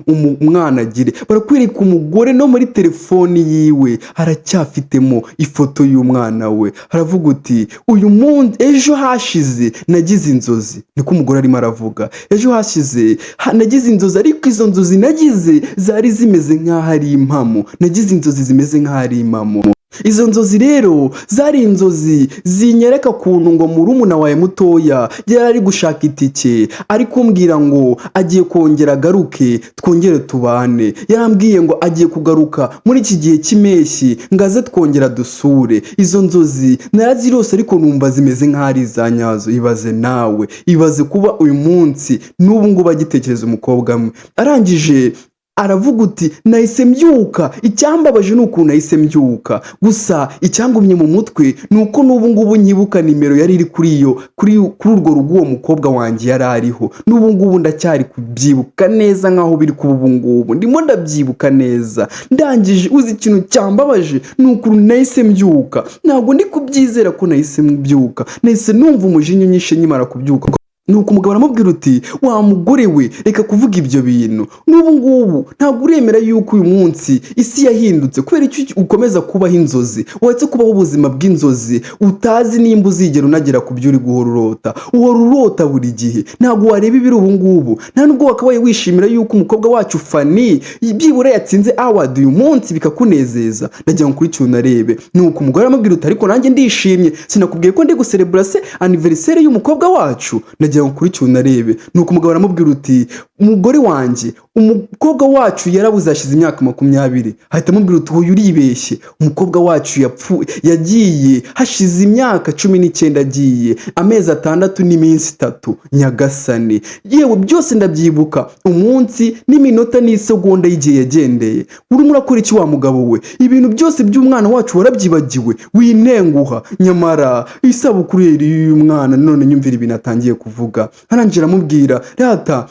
umwana agire. Barakwereka umugore no muri telefoni yiwe aracyafitemo ifoto y'umwana we. Haravuga uti: "Uyu munsi, ejo hashize nagize inzozi." Niko umugore arimo aravuga: "Ejo hashize nagize inzozi, ariko izo nzozi nagize zari zimeze nk'aho ari impamo. Nagize inzozi zimeze nk'aho ari impamo." Izo nzozi rero zari inzozi zinyereka ukuntu ngo murumuna wawe mutoya yari ari gushaka itike, ari kumbwira ngo agiye kongera agaruke, twongere tubane. Yarambwiye ngo agiye kugaruka muri iki gihe cy'impeshyi ngo aze twongera dusure. Izo nzozi narazirose, ariko numva zimeze nk'aho ari iza nyazo. Ibaze nawe, ibaze kuba uyu munsi n'ubu ngubu agitekereza umukobwa we. Arangije aravuga uti: "Nahise mbyuka, icyambabaje ni ukuntu nahise mbyuka gusa. Icyangumye mu mutwe ni uko n'ubu ngubu nyibuka nimero yari iri kuri iyo kuri urwo rugo uwo mukobwa wanjye yari ariho. N'ubu ngubu ndacyari kubyibuka neza nk'aho biri kuba ubu ngubu, ndimo ndabyibuka neza. Ndangije, uzi ikintu cyambabaje ni ukuntu nahise mbyuka. Ntabwo ndi kubyizera ko nahise mbyuka, nahise numva umujinya unyishe nkimara kubyuka." Nuko umugabo aramubwira uti: "Wa mugore we, reka kuvuga ibyo bintu. N'ubu ngubu ntabwo uremera yuko uyu munsi isi yahindutse. Kubera icyo ukomeza kubaho inzozi? Uretse kubaho ubuzima bw'inzozi, utazi nimba uzigera unagera ku byo uri guhora urota. Uhora urota buri gihe. Ntabwo wareba ibiri ubu ngubu? Nta nubwo wakabaye wishimira yuko umukobwa wacu Fani byibura yatsinze award uyu munsi, bikakunezeza? Ndagira ngo ukurikire unarebe." Nuko umugore aramubwira uti: "Ariko nanjye ndishimye. Sinakubwiye ko ndi guserebura se anniversaire y'umukobwa wacu? Ndagira ngo ukurikire unarebe." Nuko umugabo aramubwira uti: "Umugore wanjye, umukobwa wacu yarabuze hashize imyaka 20." Ahita amubwira uti: "Uyu uribeshye. Umukobwa wacu yapfuye, yagiye hashize imyaka 19, agiye amezi 6 n'iminsi 3. Nyagasani, yewe byose ndabyibuka, umunsi n'iminota n'isegonda y'igihe yagendeye. Urimo urakora iki wa mugabo we? Ibintu byose by'umwana wacu warabyibagiwe? Winenguha, nyamara isabukuru y'uyu mwana." None nyumvira ibintu atangiye kuvuga. Arangije aramubwira: "Rata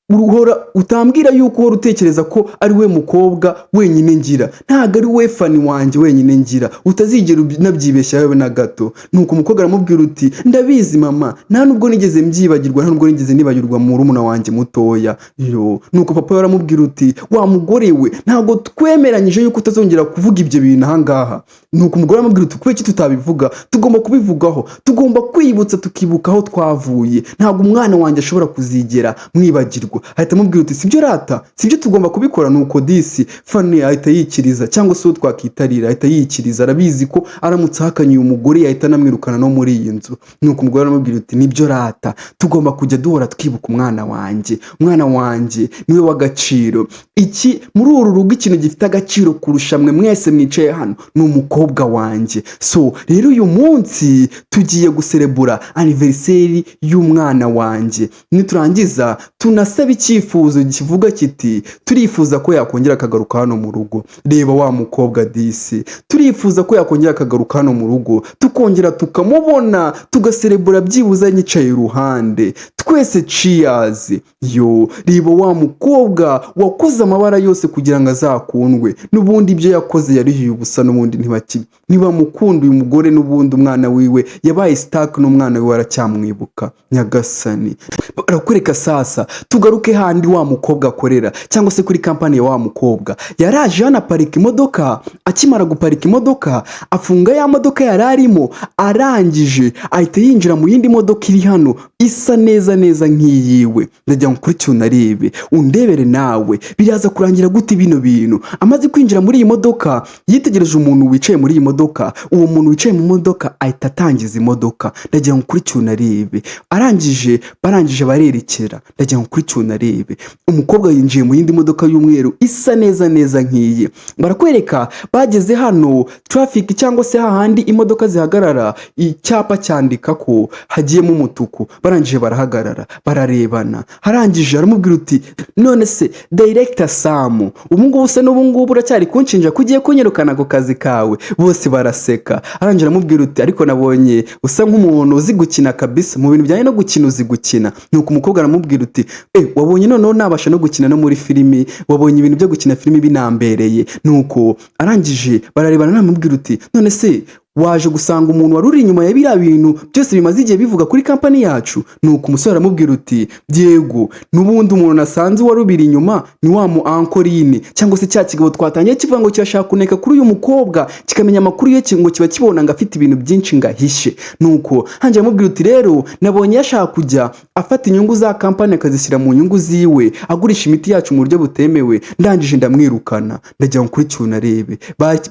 uhora utambwira yuko uhora utekereza ko ari we mukobwa wenyine ngira. Ntabwo ari we Fani wanjye wenyine ngira, utazigera unabyibeshya yewe na gato." Nuko umukobwa aramubwira uti: "Ndabizi mama, nta nubwo nigeze mbyibagirwa, nta nubwo nigeze nibagirwa murumuna wanjye mutoya." Yo, nuko papa we aramubwira uti: "Wa mugore we, ntabwo twemeranyije yuko utazongera kuvuga ibyo bintu ahangaha?" Nuko umugore aramubwira uti: "Kubera iki tutabivuga? Tugomba kubivugaho, tugomba kwibutsa, tukibuka aho twavuye. Ntabwo umwana wanjye ashobora kuzigera mwibagirwa." Ahita amubwira uti: "Sibyo rata, sibyo, tugomba kubikora." Nuko disi Fani ahita yikiriza, cyangwa se uwo twakitarira ahita yikiriza. Arabizi ko aramutse ahakanye uyu mugore yahita anamwirukana no muri iyi nzu. Nuko umugore aramubwira uti: "Nibyo rata, tugomba kujya duhora twibuka umwana wanjye. Umwana wanjye niwe w'agaciro iki muri uru rugo. Ikintu gifite agaciro kurusha mwe mwese mwicaye hano ni umukobwa wanjye. So rero uyu munsi tugiye guserebura anniversaire y'umwana wanjye, niturangiza tunasaba icyifuzo kivuga kiti: turifuza ko yakongera akagaruka hano mu rugo. Reba wa mukobwa disi, turifuza ko yakongera akagaruka hano mu rugo, tukongera tukamubona, tugaserebura byibuze nyicaye iruhande twese. Cheers." Yo, reba wa mukobwa wakoze amabara yose kugira ngo azakundwe. N'ubundi ibyo yakoze yaruhiye ubusa, n'ubundi ntibamukunda uyu mugore. N'ubundi umwana wiwe yabaye stuck n'umwana wiwe, aracyamwibuka. Nyagasani. Barakwereka sasa, tugaruke handi wa mukobwa akorera, cyangwa se kuri kampani ya wa mukobwa. Yaraje hano aparika imodoka. Akimara guparika imodoka, afunga ya modoka yari arimo. Arangije ahita yinjira mu yindi modoka iri hano, isa neza neza nk'iyiwe. Ndagira ngo ukurikire unarebe, undebere nawe biraza kurangira gute bino bintu. Amaze kwinjira muri iyi modoka, yitegereje umuntu wicaye muri iyi modoka. Uwo muntu wicaye mu modoka ahita atangiza imodoka. Ndagira ngo ukurikire unarebe. Arangije, barangije barerekera. Ndagira ngo ukurikire unarebe. Umukobwa yinjiye mu yindi modoka y'umweru isa neza neza nk'iyi. Barakwereka bageze hano traffic, cyangwa se hahandi imodoka zihagarara, icyapa cyandika ko hagiyemo umutuku. Barangije barahagarara, bararebana. Harangije aramubwira uti: "None se director Sam, ubu ngubu se n'ubu ngubu uracyari kunshinja ko ugiye kunyirukana ku kazi kawe?" Bose baraseka. Arangije aramubwira uti: "Ariko nabonye usa nk'umuntu uzi gukina kabisa, mu bintu bijyanye no gukina uzi gukina." Nuko umukobwa aramubwira uti: "Eh, wabonye noneho nabasha no gukina no muri filimi? Wabonye ibintu byo gukina filimi binambereye?" Nuko arangije bararebana, namubwira uti: "None se Waje gusanga umuntu wari uri inyuma ya biriya bintu byose bimaze igihe bivuga kuri kampani yacu? Nuko umusore aramubwira uti: "Yego, n'ubundi umuntu nasanze wari ubiri inyuma ni wa mu ankorine, cyangwa se cya kigabo twatangiye kivuga ngo kirashaka kuneka kuri uyu mukobwa, kikamenya amakuru ye, ngo kiba kibona ngo afite ibintu byinshi ngo ahishe." Nuko hanjye aramubwira uti: "Rero nabonye yashaka kujya afata inyungu za kampani akazishyira mu nyungu ziwe, agurisha imiti yacu mu buryo butemewe. Ndangije ndamwirukana." Ndagira ngo ukurikiye unarebe.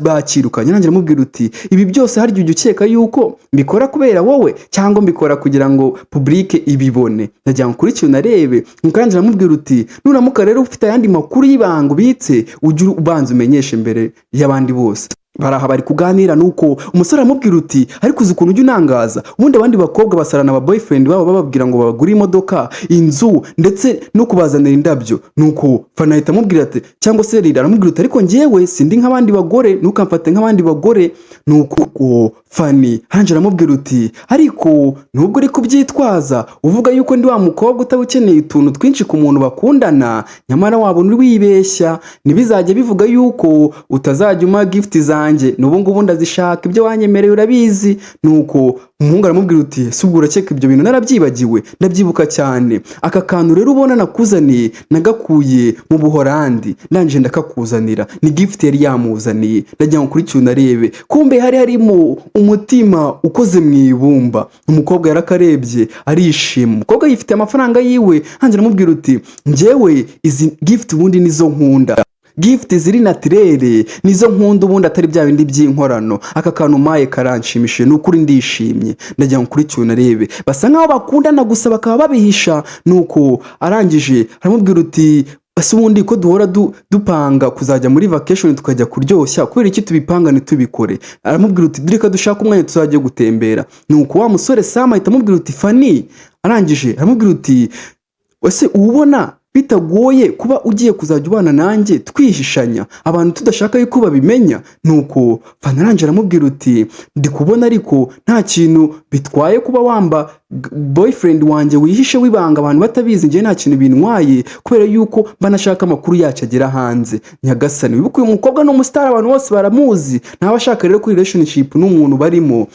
Bakirukanye, nanjye aramubwira uti: "Ibi byose harya ujya ukeka yuko mbikora kubera wowe, cyangwa mbikora kugira ngo public ibibone?" Ndagira ngo ukurikiye unarebe. Nuko arangije aramubwira uti: "Nuramuka rero ufite ayandi makuru y'ibanga ubitse, ujye ubanza umenyeshe mbere y'abandi bose." Baraha bari kuganira, nuko umusore aramubwira uti: "Ariko uzi ukuntu ujya unangaza? Ubundi abandi bakobwa basarana aba boyfriend babo, bababwira ngo babagure imodoka, inzu, ndetse no kubazanira indabyo." Nuko Fana ahita amubwira ati, cyangwa se Rira aramubwira uti: "Ariko njyewe sindi nk'abandi bagore, ntukamfate nk'abandi bagore." Nuko Fani hanje aramubwira uti: "Ariko nubwo uri kubyitwaza uvuga yuko ndi wa mukobwa utaba ukeneye utuntu twinshi ku muntu bakundana, nyamara wabona uri wibeshya. Ntibizajya bivuga yuko utazajya umpa gift zanjye. N'ubu ngubu ndazishaka, ibyo wanyemereye urabizi." Nuko umuhungu aramubwira uti: "Ese ubwo urakeka ibyo bintu narabyibagiwe? Ndabyibuka cyane. Aka kantu rero ubona nakuzaniye, nagakuye mu Buhorandi, ndangije ndakakuzanira." Ni gift yari yamuzaniye. Ndagira ngo ukurikiye unarebe. Kumbe hari harimo umutima ukoze mu ibumba. Umukobwa yarakarebye arishima. Umukobwa yifitiye amafaranga yiwe. Hanjye aramubwira uti: "Njyewe izi gift ubundi nizo nkunda, gift ziri naturelle nizo nkunda ubundi, atari bya bindi by'inkorano. Aka kantu umpaye karanshimishije, ni ukuri ndishimye." Ndagira ngo ukurikiye unarebe. Basa nkaho bakundana, gusa bakaba babihisha. Nuko arangije aramubwira uti: "Ese ubundi ko duhora dupanga kuzajya muri vacation, tukajya kuryoshya, kubera iki tubipanga ntitubikore?" Aramubwira uti: "Reka dushake umwanya tuzajya gutembera." Nuko wa musore Sam ahita amubwira uti: "Fani." Arangije aramubwira uti: "Ese ubona bitagoye kuba ugiye kuzajya ubana nanjye twihishanya, abantu tudashaka yuko babimenya?" Nuko Fani arangije aramubwira uti: "Ndi kubona ariko nta kintu bitwaye kuba wamba boyfriend wanjye wihishe wibanga, abantu batabizi. Njyewe nta kintu bintwaye, kubera yuko mba nashaka amakuru yacu agera hanze." Nyagasani, wibuke uyu mukobwa ni umusitari, abantu bose baramuzi. Ntaba ashaka rero kuri relationship n'umuntu barimo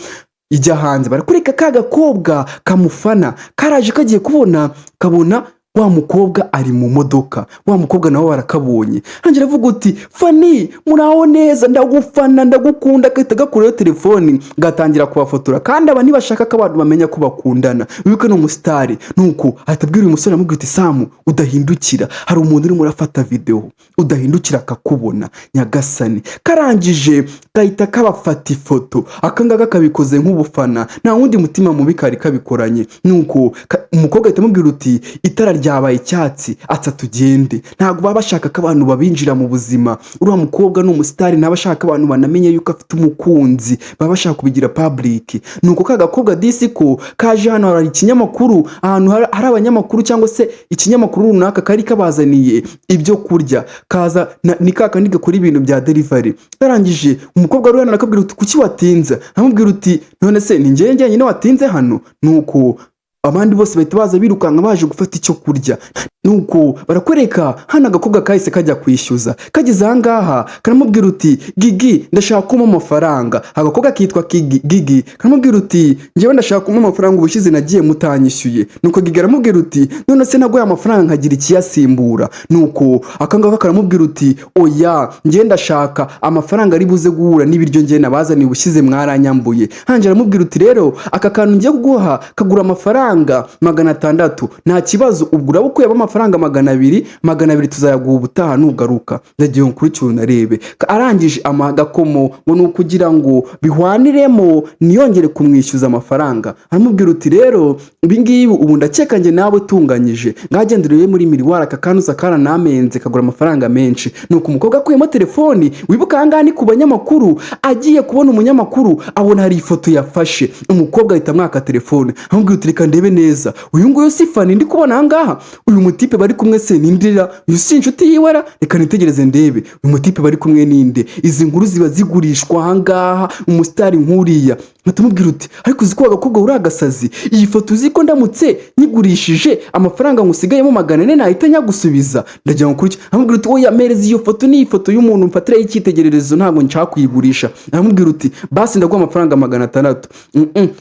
ijya hanze. Barakwereka ka gakobwa kamufana karaje, kagiye kubona kabona wa mukobwa ari mu modoka. Wa mukobwa nawe barakabonye. Hanjye aravuga uti: "Fani, muraho neza? Ndagufana, ndagukunda." Gahita gakurayo telefoni, gatangira kubafotora, kandi aba ntibashaka ko abantu bamenya ko bakundana. Wibuke ni umusitari. Nuko ahita abwira uyu musore, aramubwira uti: "Samu, udahindukira, hari umuntu urimo urafata videwo, udahindukira akakubona." Nyagasani, karangije gahita kabafata ifoto. Aka ngaka kabikoze nk'ubufana, nta wundi mutima mubi kari kabikoranye. Nuko umukobwa ahita amubwira uti: "Itara ryabaye icyatsi, atsa tugende." Ntabwo baba bashaka ko abantu babinjira mu buzima. Uriya mukobwa ni umusitari, ntaba ashaka abantu banamenye yuko afite umukunzi, baba bashaka kubigira public. Nuko ka gakobwa disi ko kaje hano, hari ikinyamakuru, ahantu hari abanyamakuru cyangwa se ikinyamakuru runaka kari kabazaniye ibyo kurya. Kaza ni ka kandi gakora ibintu bya delivery. Yarangije umukobwa wari hano arakabwira uti: "Kuki watinze?" Aramubwira uti: "None se ni njyewe njyenyine watinze hano?" Nuko abandi bose bahita baza birukanka baje gufata icyo kurya. Nuko barakwereka hano agakobwa kahise kajya kwishyuza. Kageze ahangaha karamubwira uti: "Gigi, ndashaka kumpa amafaranga." Agakobwa kitwa Gigi karamubwira uti: "Njyewe ndashaka kumpa amafaranga, ubushize nagiye mutanyishyuye." Nuko Gigi aramubwira uti: "None se naguhaye amafaranga nkagira ikiyasimbura?" Nuko akangaka karamubwira uti: "Oya, njyewe ndashaka amafaranga ari buze guhura n'ibiryo njyewe nabazaniye, ubushize mwaranyambuye." Hanjye aramubwira uti: "Rero aka kantu ngiye kuguha kagura amafaranga 600, nta kibazo, ubwo uraba ukuyemo amafaranga 200, 200 tuzayaguha ubutaha nugaruka." Ndagiye nkurikire unarebe. Arangije amuha agakomo ngo ni ukugira ngo bihwaniremo, ntiyongere kumwishyuza amafaranga. Aramubwira uti: "Rero ibi ngibi ubu ndakeka njye nawe tunganyije, ngagenda urebe muri miroir." Aka kanuza karanamenze, kagura amafaranga menshi. Nuko umukobwa akuyemo telefoni. Wibuka ahangaha ni ku banyamakuru. Agiye kubona umunyamakuru abona hari ifoto yafashe. Umukobwa ahita amwaka telefone, aramubwira uti: "Reka ndebe." Urebe neza, uyu nguyu si Fani ndi kubona ahangaha? Uyu mutipe bari kumwe se nindira? Uyu si inshuti yiwe ra? Reka nitegereze ndebe, uyu mutipe bari kumwe ninde? Izi nkuru ziba zigurishwa ahangaha, umusitari nk'uriya. Tumubwira uti: "Ariko uzi ko agakobwa uri agasazi? Iyi foto uzi ko ndamutse nyigurishije amafaranga ngusigayemo 400 nahita nyagusubiza?" Ndagira ngo kurya. Aramubwira uti: "Oya, mpereza iyo foto, ni ifoto y'umuntu mfatiraho icyitegererezo, ntabwo nshaka kuyigurisha." Aramubwira uti: "Basi ndaguha amafaranga 600."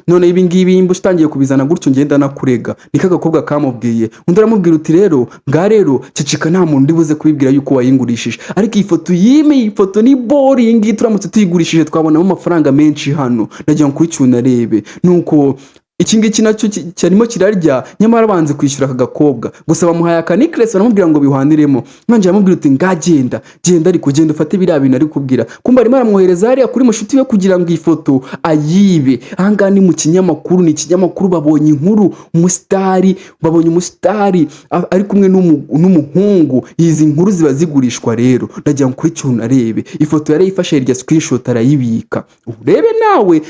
None ibi ngibi nimba utangiye kubizana gutyo, ngenda nakurega. Niko agakobwa kamubwiye. Undi aramubwira uti: "Rero nga rero ceceka, nta muntu uri buze kubibwira yuko wayingurishije, ariko iyi foto yime, iyi foto ni bori, iyi ngiyi turamutse tuyigurishije twabonamo amafaranga menshi hano." Ndagira ngo kuri unarebe. Nuko iki ngiki nacyo cyarimo kirarya, nyamara banze kwishyura aka gakobwa. Gusa bamuhaye aka necklace, baramubwira ngo bihwaniremo. Manje aramubwira uti: "Ngagenda, genda, ariko genda ufate biriya bintu ari kubwira." Kumba arimo aramwohereza hariya kuri mushuti we kugira ngo iyi foto ayibe. Ahangaha ni mu kinyamakuru, ni ikinyamakuru, babonye inkuru, umusitari, babonye umusitari ari kumwe n'umuhungu. Izi nkuru ziba zigurishwa. Rero ndagira ngo kuri unarebe, ifoto yarayifashe, hirya screenshot arayibika. Urebe nawe,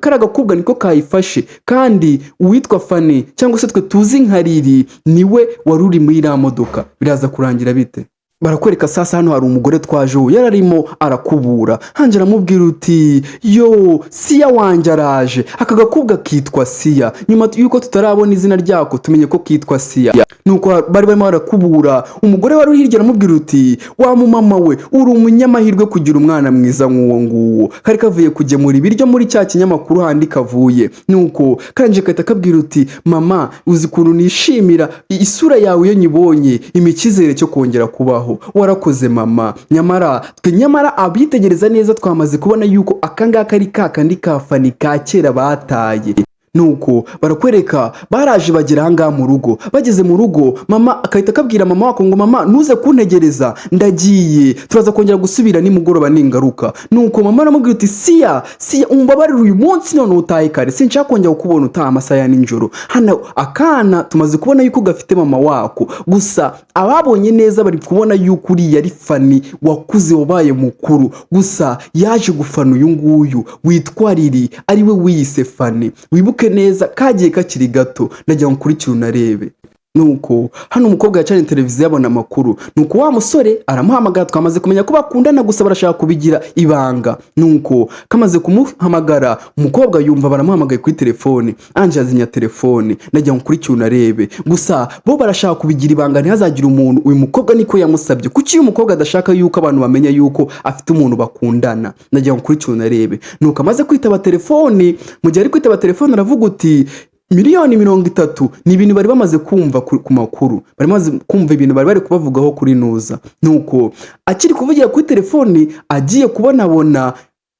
kariya gakobwa niko kayifashe, kandi uwitwa Fani cyangwa se twe tuzi nka Riri niwe wari uri muri iriya modoka. Biraza kurangira bite? Barakwereka sasa hano hari umugore twaje ubu yari arimo arakubura hanjye, aramubwira uti: "Yo, Siya wanjye araje." Aka gakobwa kitwa Siya. Nyuma y'uko tutarabona izina ryako, tumenye ko kitwa Siya. Nuko bari barimo barakubura, umugore wari uri hirya aramubwira uti: "Wa mumama we, uri umunyamahirwe kugira umwana mwiza nk'uwo nguwo." Kari kavuye kugemura ibiryo muri cya kinyamakuru handi kavuye. Nuko karangije kahita kabwira uti: "Mama, uzi ukuntu nishimira isura yawe iyo nyibonye, impa icyizere cyo kongera kubaho. Warakoze, mama." Nyamara twe, nyamara abitegereza neza twamaze kubona yuko aka ngaka ari ka kandi ka Fani ka kera bataye. Nuko barakwereka baraje bagera ahangaha mu rugo. Bageze mu rugo, mama akahita akabwira mama wako ngo: "Mama, ntuze kuntegereza, ndagiye, turaza kongera gusubira nimugoroba ningaruka." Nuko mama aramubwira uti: "Siya, Siya, umbabarire uyu munsi none utahe kare, sinshaka kongera kukubona utaha amasaha ya nijoro." Hano akana tumaze kubona yuko gafite mama wako. Gusa ababonye neza bari kubona yuko uriya ari Fani wakuze, wabaye mukuru. Gusa yaje gufana uyu nguyu witwa Riri, ariwe wiyise Fani. Wibuke neza kagiye kakiri gato. Ndagira ngo ukurikire unarebe. Nuko hano umukobwa yacanye televiziyo abona amakuru. Nuko wa musore aramuhamagara. Twamaze kumenya ko bakundana, gusa barashaka kubigira ibanga. Nuko kamaze kumuhamagara, umukobwa yumva baramuhamagaye kuri telefone, anje azimya telefone. Ndagira ngo ukurikire unarebe. Gusa bo barashaka kubigira ibanga, ntihazagire umuntu. Uyu mukobwa niko yamusabye. Kuki uyu mukobwa adashaka yuko abantu bamenya yuko afite umuntu bakundana? Ndagira ngo ukurikire unarebe. Nuko amaze kwitaba telefone, mu gihe ari kwitaba telefone aravuga uti: "Miliyoni 30." Ni ibintu bari bamaze kumva ku makuru, bari bamaze kumva ibintu bari bari kubavugaho kuri nuza. Nuko akiri kuvugira kuri telefoni, agiye kubonabona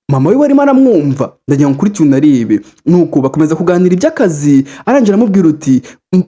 mama we warimo aramwumva. Ndagira ngo ukurikire unarebe. Nuko bakomeza kuganira iby'akazi, arangira aramubwira uti: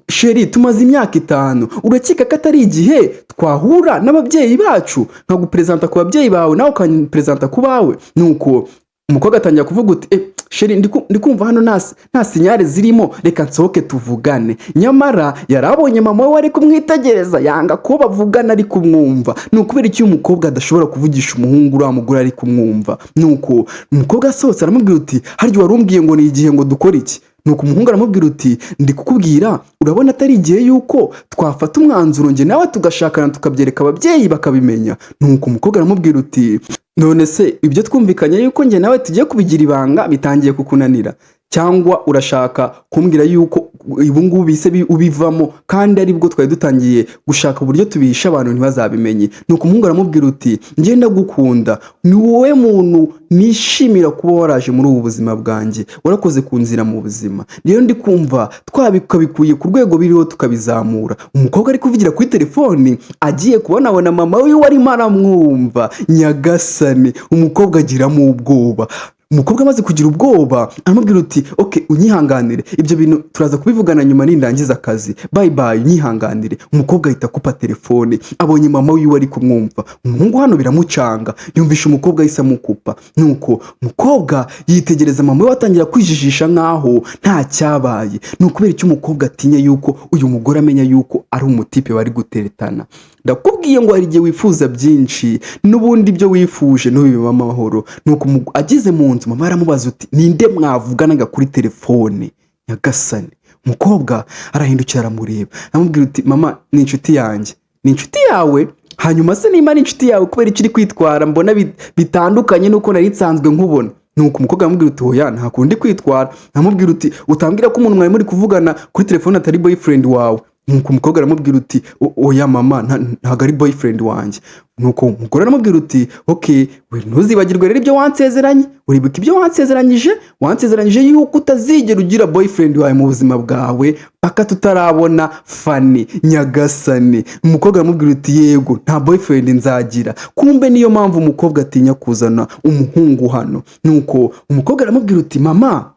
"Chéri, tumaze imyaka 5, urakeka ko atari igihe twahura n'ababyeyi bacu, nkaguperezanta ku babyeyi bawe, nawe ukanperezanta ku bawe?" Nuko umukobwa atangira kuvuga uti: "Chéri, ndi kumva hano nta signal zirimo, reka nsohoke tuvugane." Nyamara yari abonye mama we ari kumwitegereza, yanga ko bavugana ari kumwumva. Ni ukubera iki uyu mukobwa adashobora kuvugisha umuhungu uriya mugore ari kumwumva? Nuko umukobwa asohotse aramubwira uti: "Harya wari umbwiye ngo ni igihe ngo dukore iki?" Nuko umuhungu aramubwira uti: "Ndi kukubwira, urabona atari igihe yuko twafata umwanzuro njye nawe tugashakana, tukabyereka ababyeyi bakabimenya?" Nuko umukobwa aramubwira uti: "None se ibyo twumvikanye yuko njye nawe tugiye kubigira ibanga bitangiye kukunanira, cyangwa urashaka kumbwira yuko ubu ngubu bise ubivamo kandi aribwo twari dutangiye gushaka uburyo tubihisha abantu ntibazabimenye?" Nuko umuhungu aramubwira uti: "Njye ndagukunda, ni wowe muntu nishimira kuba waraje muri ubu buzima bwanjye, warakoze kunzira mu buzima. Rero ndi kumva twabikabikuye ku rwego biriho tukabizamura." Umukobwa ari kuvugira kuri telefoni, agiye kubonabona mama wiwe arimo aramwumva. Nyagasani, umukobwa agiramo ubwoba. Umukobwa amaze kugira ubwoba aramubwira uti: "Ok, unyihanganire, ibyo bintu turaza kubivugana nyuma nindangiza akazi. Bye bye, unyihanganire." Umukobwa ahita akupa telefone, abonye mama wiwe ari kumwumva. Umuhungu hano biramucanga, yumvisha umukobwa ahise amukupa. Nuko umukobwa yitegereza mama we, atangira kwijijisha nkaho nta cyabaye. Ni ukubera icyo umukobwa atinya yuko uyu mugore amenya yuko ari umutipe bari guteretana? Ndakubwiye ngo hari igihe wifuza byinshi, n'ubundi ibyo wifuje ntubibemo amahoro. Nuko ageze mu nzu, mama aramubaza uti: "Ninde mwavuganaga kuri telefone?" Nyagasani. Umukobwa arahindukira, aramureba, aramubwira uti: "Mama, ni inshuti yanjye." "Ni inshuti yawe? Hanyuma se nimba ari inshuti yawe, kubera icyo uri kwitwara mbona bitandukanye n'uko nari nsanzwe nkubona?" Nuko umukobwa aramubwira uti: "Oya, nta kundi kwitwara." Aramubwira uti: "Utambwira ko umuntu mwari muri kuvugana kuri telefone atari boyfriend wawe?" Nuko umukobwa aramubwira uti: "Oya mama, ntabwo ari boyfriend wanjye." Nuko umugore aramubwira uti: "Okay, we ntuzibagirwe rero ibyo wansezeranye. Uribuka ibyo wansezeranyije? Wansezeranyije yuko utazigera ugira boyfriend wawe mu buzima bwawe paka tutarabona Fani." Nyagasani! Umukobwa aramubwira uti: "Yego, nta boyfriend nzagira." Kumbe niyo mpamvu umukobwa atinya kuzana umuhungu hano. Nuko umukobwa aramubwira uti: "Mama."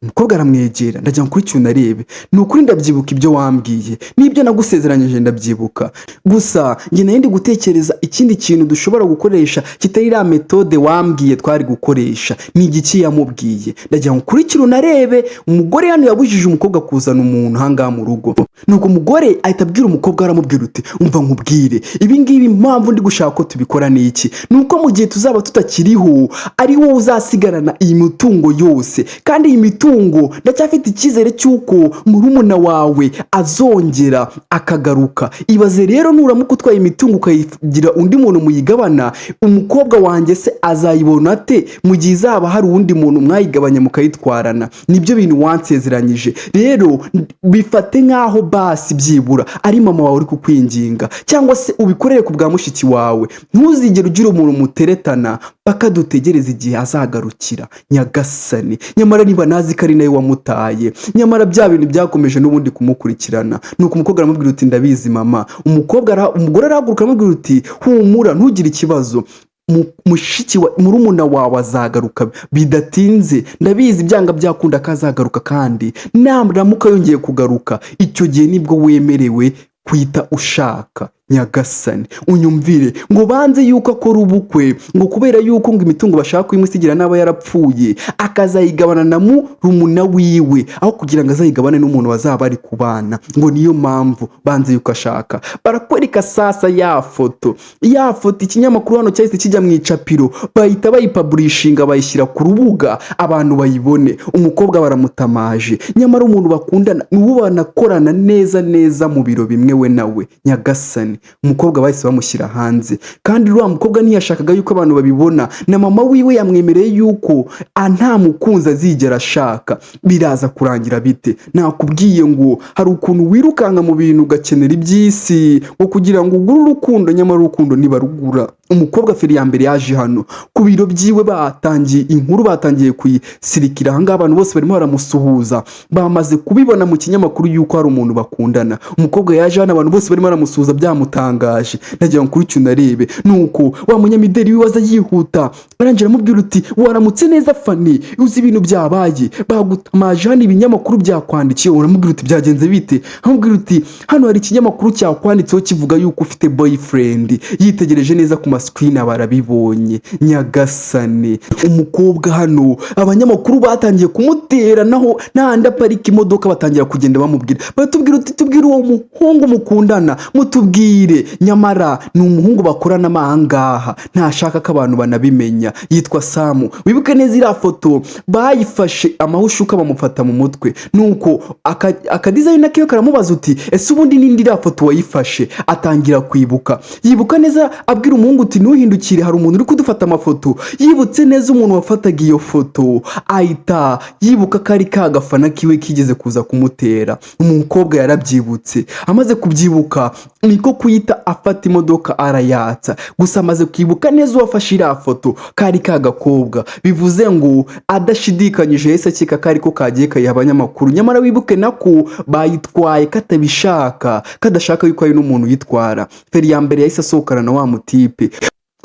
Umukobwa aramwegera: "Ndagira ngo kuri ikintu narebe. Ni ukuri ndabyibuka ibyo wambwiye n'ibyo nagusezeranyije, ndabyibuka. Gusa njye nari ndi gutekereza ikindi kintu dushobora gukoresha kitari iriya méthode wambwiye twari gukoresha." Ni igiki yamubwiye? Ndagira ngo kuri ikintu narebe. Umugore hano yabujije umukobwa kuzana umuntu ahangaha mu rugo. Nuko umugore ahita abwira umukobwa, aramubwira uti: "Umva nkubwire, ibi ngibi impamvu ndi gushaka ko tubikora ni iki? Ni uko mu gihe tuzaba tutakiriho, ari wowe uzasigarana iyi mitungo yose. Kandi iyi mitungo, ndacyafite icyizere cy'uko murumuna wawe azongera akagaruka. Ibaze rero nuramuka utwaye imitungo ukayigira undi muntu muyigabana, umukobwa wanjye se azayibona ate mu gihe izaba hari uwundi muntu mwayigabanya mukayitwarana? Nibyo bintu wansezeranyije. Rero bifate nk'aho basi byibura ari mama wawe uri kukwinginga, cyangwa se ubikorere ku bwa mushiki wawe. Ntuzigere ugira umuntu muteretana paka dutegereze igihe azagarukira." Nyagasani! Nyamara niba nazi ko ari nawe wamutaye, nyamara bya bintu byakomeje n'ubundi kumukurikirana. Nuko umukobwa aramubwira uti: "Ndabizi, mama." Umugore arahaguruka, aramubwira uti: "Humura, ntugire ikibazo. Mushiki wa murumuna wawe azagaruka bidatinze. Ndabizi, byanga byakunda ko azagaruka. Kandi naramuka yongeye kugaruka, icyo gihe nibwo wemerewe kwita ushaka." Nyagasani, unyumvire ngo banze yuko akora ubukwe, ngo kubera yuko ngo imitungo bashaka kuyimusigira n'aba yarapfuye, akazayigabana na murumuna wiwe aho kugira ngo azayigabane n'umuntu bazaba bari kubana. Ngo niyo mpamvu banze yuko ashaka. Barakwereka sasa ya foto, ya foto ikinyamakuru hano cyahise kijya mu icapiro, bahita bayipublishinga, bayishyira ku rubuga abantu bayibone. Umukobwa baramutamaje, nyamara umuntu bakundana ni uwo banakorana neza neza mu biro bimwe, we nawe. Nyagasani! Umukobwa bahise bamushyira hanze, kandi uriya mukobwa ntiyashakaga yuko abantu babibona. Na mama wiwe yamwemereye yuko nta mukunzi azigera ashaka. Biraza kurangira bite? Nakubwiye ngo hari ukuntu wirukanka mu bintu, ugakenera iby'isi ngo kugira ngo ugure urukundo, nyamara urukundo ntibarugura. Umukobwa feri ya mbere yaje hano ku biro byiwe, batangiye inkuru, batangiye kuyisirikira ahangaha. Abantu bose barimo baramusuhuza, bamaze kubibona mu kinyamakuru yuko hari umuntu bakundana. Umukobwa yaje hano, abantu bose barimo baramusuhuza, byamutangaje. Ndagira ngo kuri unarebe. Nuko wa munyamideli wiwe aza yihuta, arangira aramubwira uti: "Waramutse neza Fani, uzi ibintu byabaye? Bagutamaje hano, ibinyamakuru byakwandikiye." Uramubwira uti: "Byagenze bite?" Aramubwira uti: "Hano hari ikinyamakuru cyakwanditseho kivuga yuko ufite boyfriend." Yitegereje neza ku masikirini, barabibonye. Nyagasani! Umukobwa hano abanyamakuru batangiye kumutera, naho n'ahandi aparika imodoka batangira kugenda bamubwira, baratubwira uti: "Tubwire uwo muhungu mukundana, mutubwire." Nyamara ni umuhungu bakorana ahangaha, ntashaka ko abantu banabimenya, yitwa Samu. Wibuke neza iriya foto bayifashe amahushuka, bamufata mu mutwe. Nuko akadesigner kiwe karamubaza uti: "Ese ubundi n'indi iriya foto wayifashe?" Atangira kwibuka, yibuka neza, abwira umuhungu uti: "Ntuhindukire, hari umuntu uri kudufata amafoto." Yibutse neza umuntu wafataga iyo foto, ahita yibuka ko ari ka gafana kiwe kigeze kuza kumutera. Umukobwa yarabyibutse. Amaze kubyibuka, niko kuyita afata imodoka arayatsa. Gusa amaze kwibuka neza uwafashe iriya foto kari ka gakobwa, bivuze ngo adashidikanyije yahise akeka ko ariko kagiye kayiha abanyamakuru. Nyamara wibuke nako bayitwaye katabishaka, kadashaka yuko hari n'umuntu uyitwara. Feri ya mbere yahise asohokana na wa mutipe.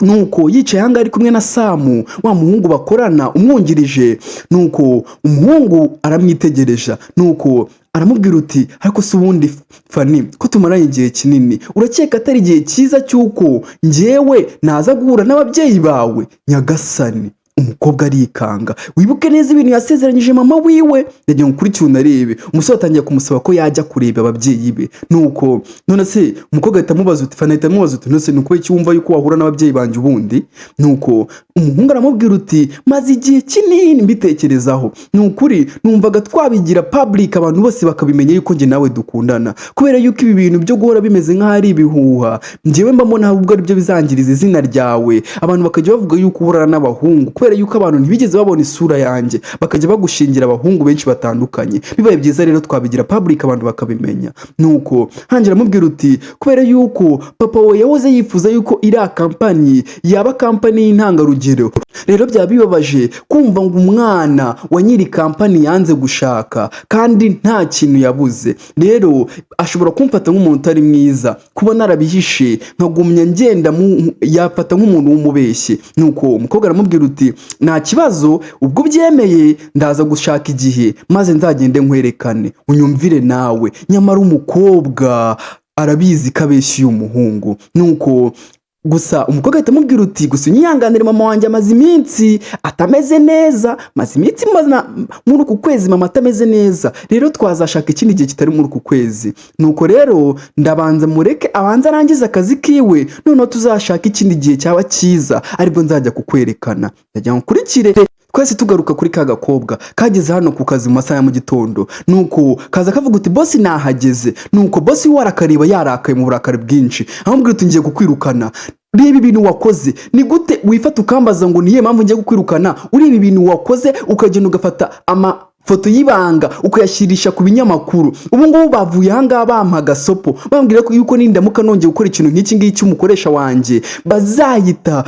Nuko yicaye ahangaha ari kumwe na Samu, wa muhungu bakorana umwungirije. Nuko umuhungu aramwitegereje, nuko aramubwira uti: "Ariko se ubundi Fani, ko tumaranye igihe kinini, urakeka atari igihe cyiza cy'uko njyewe naza guhura n'ababyeyi bawe?" Nyagasani! Umukobwa arikanga. Wibuke neza ibintu yasezeranyije mama wiwe. Ndagira ngo ukurikire unarebe. Umusore atangiye kumusaba ko yajya kureba ababyeyi be. Nuko none se umukobwa ahita amubaza uti, Fana ahita amubaza uti: "None se ni ukubera iki wumva yuko wahura n'ababyeyi banjye ubundi?" Nuko umuhungu aramubwira uti: "Maze igihe kinini mbitekerezaho, ni ukuri numvaga twabigira public, abantu bose bakabimenya yuko njye nawe dukundana, kubera yuko ibi bintu byo guhora bimeze nk'aho ari ibihuha, njyewe mbamo ntabwo aribyo bizangiriza izina ryawe, abantu bakajya bavuga yuko uhorana n'abahungu, kubera yuko abantu ntibigeze babona isura yanjye, bakajya bagushingira abahungu benshi batandukanye. Bibaye byiza rero twabigira public, abantu bakabimenya." Nuko hangira aramubwira uti: "Kubera yuko papa we yahoze yifuza yuko iriya kampani yaba kampani y'intangarugero, rero byaba bibabaje kumva ngo umwana wa nyiri kampani yanze gushaka kandi nta kintu yabuze. Rero ashobora kumfata nk'umuntu utari mwiza kuba narabihishe nkagumya ngenda yafata nk'umuntu w'umubeshyi." Nuko umukobwa aramubwira uti: "Nta kibazo, ubwo ubyemeye ndaza gushaka igihe maze nzagende nkwerekane unyumvire nawe." Nyamara umukobwa arabizi ko abeshya uyu muhungu. Nuko gusa umukobwa ahita amubwira uti: "Gusa unyihanganire, mama wanjye amaze iminsi atameze neza, maze iminsi muri uku kwezi mama atameze neza, rero twazashaka ikindi gihe kitari muri uku kwezi. Nuko rero ndabanza mureke abanze arangize akazi kiwe, noneho tuzashaka ikindi gihe cyaba cyiza, aribwo nzajya kukwerekana." Ndagira ngo ukurikire. Twese tugaruka kuri ka gakobwa kageze hano ku kazi mu masaha ya mu gitondo. Nuko kaza kavuga uti: "Boss, nahageze." Nuko boss we arakareba yarakaye mu burakari bwinshi, amubwira uti: "Ngiye kukwirukana. Reba ibintu wakoze. Ni gute wifata ukambaza ngo niyo mpamvu ngiye kukwirukana? Ureba ibintu wakoze, ukagenda ugafata amafoto y'ibanga ukayashyirisha ku binyamakuru. Ubu ngubu bavuye ahangaha bampa agasopo, bambwira ko yuko nindamuka nongeye gukora ikintu nk'iki ngiki, umukoresha wanjye bazahita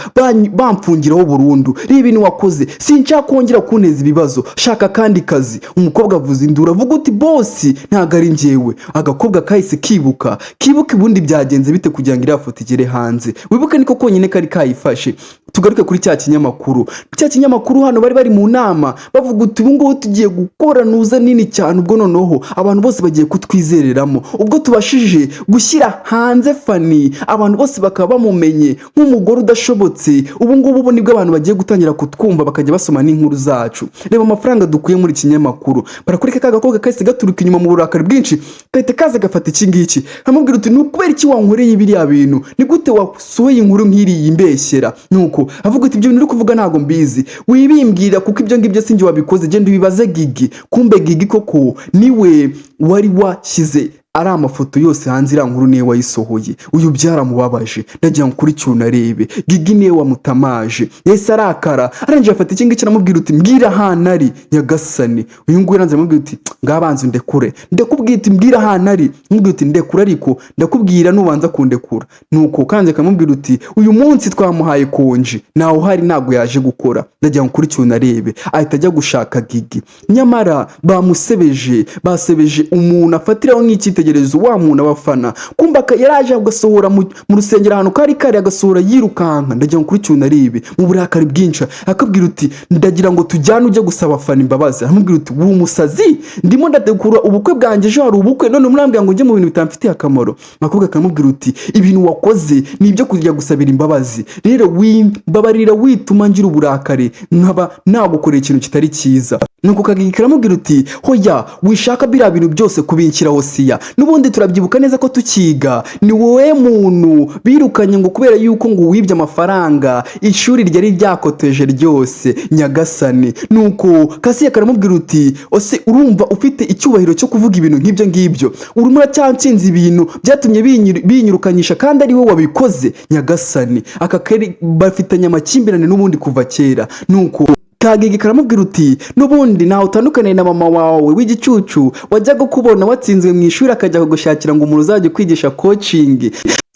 bamfungiraho burundu. Reba ibintu wakoze, sinshaka kongera kunteza ibibazo, shaka akandi kazi." Umukobwa avuza induru, avuga uti: "Boss, ntabwo ari njyewe." Agakobwa kahise kibuka, kibuka ubundi byagenze bite kugira ngo iriya foto igere hanze. Wibuke niko konyine kari kayifashe. Tugaruke kuri cya kinyamakuru. Cya kinyamakuru hano bari bari mu nama, bavuga uti: "Ubu ngubu tugiye gukora nuza nini cyane, ubwo noneho abantu bose bagiye kutwizereramo, ubwo tubashije gushyira hanze Fani, abantu bose bakaba bamumenye nk'umugore udashobotse. Ubu ngubu ubu nibwo abantu bagiye gutangira kutwumva, bakajya basoma n'inkuru zacu. Reba amafaranga dukuye muri iki kinyamakuru." Barakureka, ka gakobwa kahise gaturuka inyuma mu burakari bwinshi, gahita kaza gafata iki ngiki, kamubwira uti: "Ni ukubera iki wankoreye biriya bintu? Ni gute wasohoye inkuru nk'iriya imbeshyera?" Nuko avuga uti: "Ibyo bintu uri kuvuga ntabwo mbizi, wibimbwira, kuko ibyo ngibyo sinjye wabikoze, genda ubibaze Gigi." Kumbe Gigi koko niwe wari washyize ari amafoto yose hanze, iriya nkuru niwe wayisohoye. Uyu byaramubabaje. Ndagira ngo ukurikire unarebe. Gigi niwe wamutamaje. Yahise arakara, arangije afata iki ngiki, aramubwira uti: "Mbwira ahantu ari." Nyagasani, uyu nguyu yaranze aramubwira uti: "Ngabanza undekure, ndakubwira uti mbwira ahantu ari." Amubwira uti: "Ndekura, ariko ndakubwira nubanza kundekura." Nuko kanze kamubwira uti: "Uyu munsi twamuhaye konji, ntawe uhari, ntabwo yaje gukora." Ndagira ngo ukurikire unarebe. Ahita ajya gushaka Gigi, nyamara bamusebeje, basebeje umuntu afatiraho nk'icyitegererezo, wa muntu abafana. Kumva yaraje agasohora mu rusengero ahantu kari kari, agasohora yirukanka. Ndagira ngo ukurikire unarebe. Mu burakari bwinshi akabwira uti: "Ndagira ngo tujyane ujye gusaba abafana imbabazi." Aramubwira uti: "Uri umusazi? Ndimo ndategura ubukwe bwanjye, ejo hari ubukwe, none murambwira ngo njye mu bintu bitamfitiye akamaro?" Akobwa akamubwira uti: "Ibintu wakoze ni ibyo kujya gusabira imbabazi. Rero wimbabarira, wituma ngira uburakari nkaba nagukorera ikintu kitari cyiza." Nuko Kagigi karamubwira uti: "Hoya, wishaka biriya bintu byose kubinshyiraho siya. N'ubundi turabyibuka neza ko tukiga ni wowe muntu birukanye ngo kubera yuko ngo wibye amafaranga ishuri ryari ryakoteje ryose." Nyagasani. Nuko Kasiya karamubwira uti: "Ose urumva ufite icyubahiro cyo kuvuga ibintu nk'ibyo ngibyo? Urimo uracyansinze ibintu byatumye binyirukanyisha kandi ari wowe wabikoze." Nyagasani, aka kari bafitanye amakimbirane n'ubundi kuva kera. Nuko Kagigi karamubwira uti: "N'ubundi ntawe utandukaniye na mama wawe w'igicucu, wajyaga kubona watsinzwe mu ishuri akajya kugushakira ngo umuntu uzajya kwigisha coaching,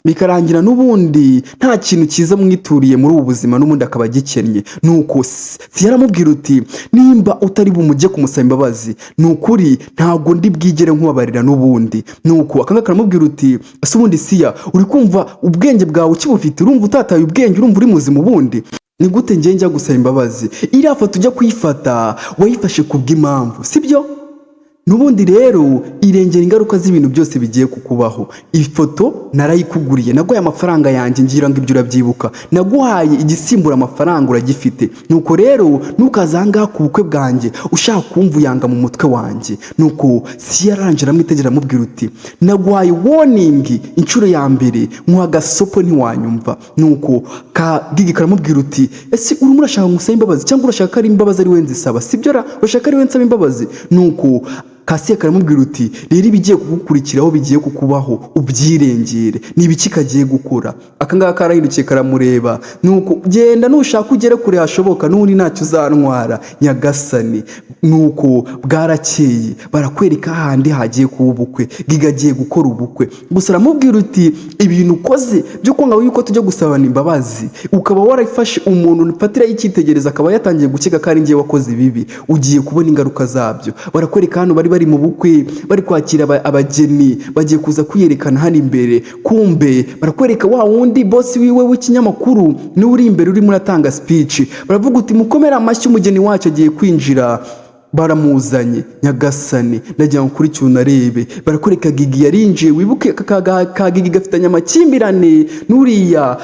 bikarangira n'ubundi nta kintu cyiza mwituriye muri ubu buzima, n'ubundi akaba agikennye." Nuko si yaramubwira uti: "Nimba utari bumujye kumusaba imbabazi, ni ukuri ntabwo ndi bwigere nkubabarira n'ubundi." Nuko akanga karamubwira uti: "Ese ubundi siya, uri kumva ubwenge bwawe ukibufite? Urumva utataye ubwenge? Urumva uri muzima ubundi? Ni gute njye njya gusaba imbabazi? Iriya foto ujya kuyifata wayifashe ku bw'impamvu, sibyo?" N'ubundi rero irengera ingaruka z'ibintu byose bigiye kukubaho. Ifoto narayikuguriye, naguhaye amafaranga yanjye, ngira ngo ibyo urabyibuka. Naguhaye igisimbura amafaranga, uragifite. Nuko rero ntukaze aha ngaha ku bukwe bwanjye ushaka kumvuyanga mu mutwe wanjye. Nuko si yarangije, aramwitegera, aramubwira uti: "Naguhaye warning inshuro ya mbere, nkuha agasopo, ntiwanyumva." Nuko ka Gigi karamubwira uti: "Ese urimo urashaka ngo usabe imbabazi cyangwa urashaka ko ari imbabazi ari we nzisaba? Sibyo ra? Urashaka ko ari we nsaba imbabazi?" Nuko Kasiya karamubwira uti: "Rero ibigiye kugukurikiraho, bigiye kukubaho, ubyirengere. Ni ibiki kagiye gukora?" Aka ngaka karahindukiye, karamureba. Nuko: "Genda, nushaka ugere kure hashoboka, n'ubundi ntacyo uzantwara." Nyagasani! Nuko bwarakeye, barakwereka hahandi hagiye kuba ubukwe. Giga agiye gukora ubukwe, gusa aramubwira uti: "Ibintu ukoze byo kwanga yuko tujya gusabana imbabazi, ukaba warafashe umuntu ufatiraho icyitegererezo, akaba yatangiye gukeka ko ari njye wakoze ibibi, ugiye kubona ingaruka zabyo." Barakwereka hano bari mu bukwe, bari kwakira abageni bagiye kuza kwiyerekana hano imbere. Kumbe barakwereka wa wundi boss wiwe w'ikinyamakuru, niwe uri imbere urimo uratanga speech. Baravuga uti: "Mukomere amashyi, umugeni wacu agiye kwinjira, baramuzanye." Nyagasani! Ndagira ngo ukurikiye unarebe. Barakwereka Gigi yarinjiye. Wibuke ka Gigi gafitanye amakimbirane n'uriya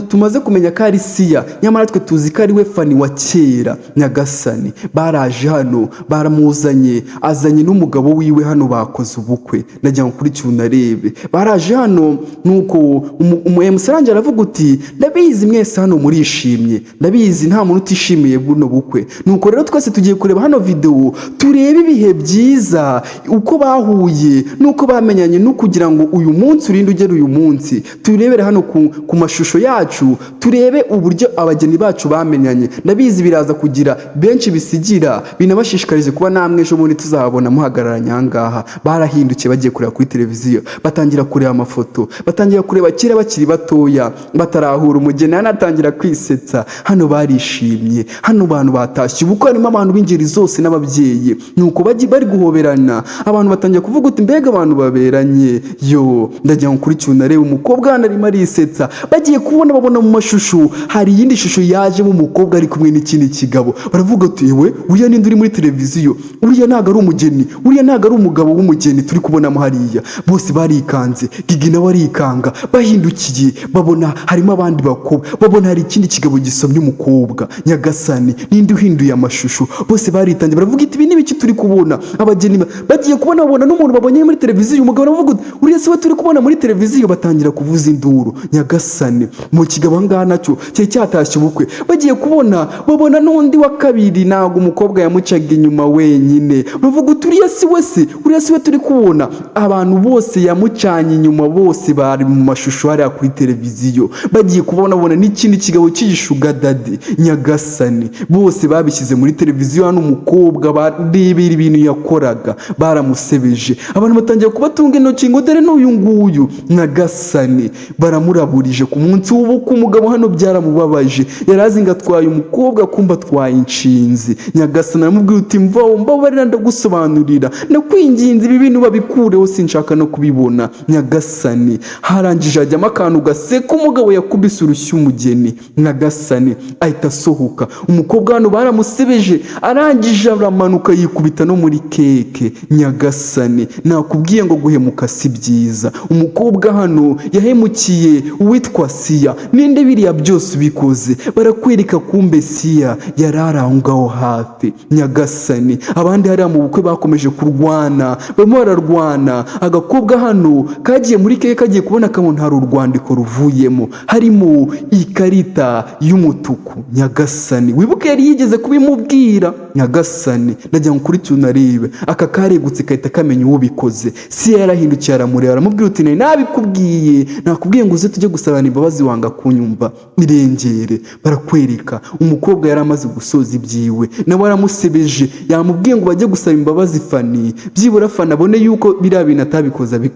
tumaze kumenya ko ari Siya, nyamara twe tuzi ko ari we Fani wa kera. Nyagasani! Baraje hano, baramuzanye, azanye n'umugabo wiwe hano, bakoze ubukwe. Ndagira ngo ukurikiye unarebe. Baraje hano, nuko umu MC arangije aravuga uti: "Ndabizi mwese hano murishimye, ndabizi nta muntu utishimiye buno bukwe. Nuko rero twese tugiye kureba hano videwo, turebe ibihe byiza, uko bahuye n'uko bamenyanye, no kugira ngo uyu munsi urinde ugere uyu munsi. Turebere hano ku mashusho yacu, turebe uburyo abageni bacu bamenyanye. Ndabizi biraza kugira benshi bisigira, binabashishikarize kuba namwe ejo bundi tuzababona muhagararanye aha ngaha." Barahindukiye, bagiye kureba kuri televiziyo, batangira kureba amafoto, batangira kureba kera bakiri batoya, batarahura. Umugeni anatangira kwisetsa. Hano barishimye, hano bantu batashye ubukwe, harimo abantu b'ingeri zose n'ababyeyi. Nuko bari guhoberana, abantu batangira kuvuga uti: "Mbega abantu baberanye yo!" Ndagira ngo ukurikiye unarebe. Umukobwa hano arimo arisetsa. Bagiye kubona, babona mu mashusho hari iyindi shusho yajemo umukobwa ari kumwe n'ikindi kigabo. Baravuga ati: "Ewe, uriya ninde uri muri televiziyo? Uriya ntabwo ari umugeni, uriya ntabwo ari umugabo w'umugeni turi kubonamo hariya." Bose barikanze, Gigi nawe arikanga. Bahindukiye, babona harimo abandi bakobwa, babona hari ikindi kigabo gisomye umukobwa. Nyagasani! Ninde uhinduye amashusho? Bose baritangiye, baravuga iti: "Ibi ni ibiki turi kubona?" Abageni bagiye kubona, babona n'umuntu babonye muri televiziyo. Umugabo aravuga uti: "Uriya si we turi kubona muri televiziyo?" Batangira kuvuza induru. Nyagasani! Mu kigabo aha ngaha nacyo cyari cyatashye ubukwe. Bagiye kubona, babona n'undi wa kabiri. Ntabwo umukobwa yamucaga inyuma wenyine. Bavuga uti: "Uriya si we se? Uriya si we turi kubona?" Abantu bose yamucanye inyuma bose bari mu mashusho hariya kuri televiziyo. Bagiye kubona, babona n'ikindi kigabo cy'igisugar daddy. Nyagasani! Bose babishyize muri televiziyo. Hano umukobwa barebera ibintu yakoraga, baramusebeje. Abantu batangiye kubatunga intoki ngo: "Dore n'uyu nguyu." Nyagasani! Baramuraburije ku munsi w'ubukwe. Umugabo hano byaramubabaje, yari azi ngo atwaye umukobwa, kumva atwaye inshinzi. Nyagasani! Aramubwira uti: "Mvaho, mbabarira, ndagusobanurira, ndakwinginze, ibi bintu babikureho, sinshaka no kubibona." Nyagasani! Harangije hajyamo akantu gaseka. Umugabo yakubise urushyi umugeni. Nyagasani! Ahita asohoka. Umukobwa hano baramusebeje, arangije aramanuka yikubita no muri keke. Nyagasani! Nakubwiye ngo guhemuka si byiza. Umukobwa hano yahemukiye uwitwa Siya. Ninde biriya byose ubikoze? Barakwereka kumbe Siya yari ari aho ngaho hafi. Nyagasani! Abandi hariya mu bukwe bakomeje kurwana, barimo bararwana. Agakobwa hano kagiye muri keke, kagiye kubona akabona hari urwandiko ruvuyemo, harimo ikarita y'umutuku. Nyagasani! Wibuke yari yigeze kubimubwira. Nyagasani! Ndagira ngo ukurikiye unarebe. Aka karegutse kahita kamenya uwo ubikoze. Siya yarahindukiye, aramureba, aramubwira uti: "Nari nabikubwiye, nakubwiye ngo uze tujye gusabana imbabazi, wanga kunyumva, irengere." Barakwereka umukobwa yari amaze gusoza ibyiwe, nawe aramusebeje. Yamubwiye ngo bajye gusaba imbabazi Fani, byibura Fani abone yuko biriya bintu atabikoze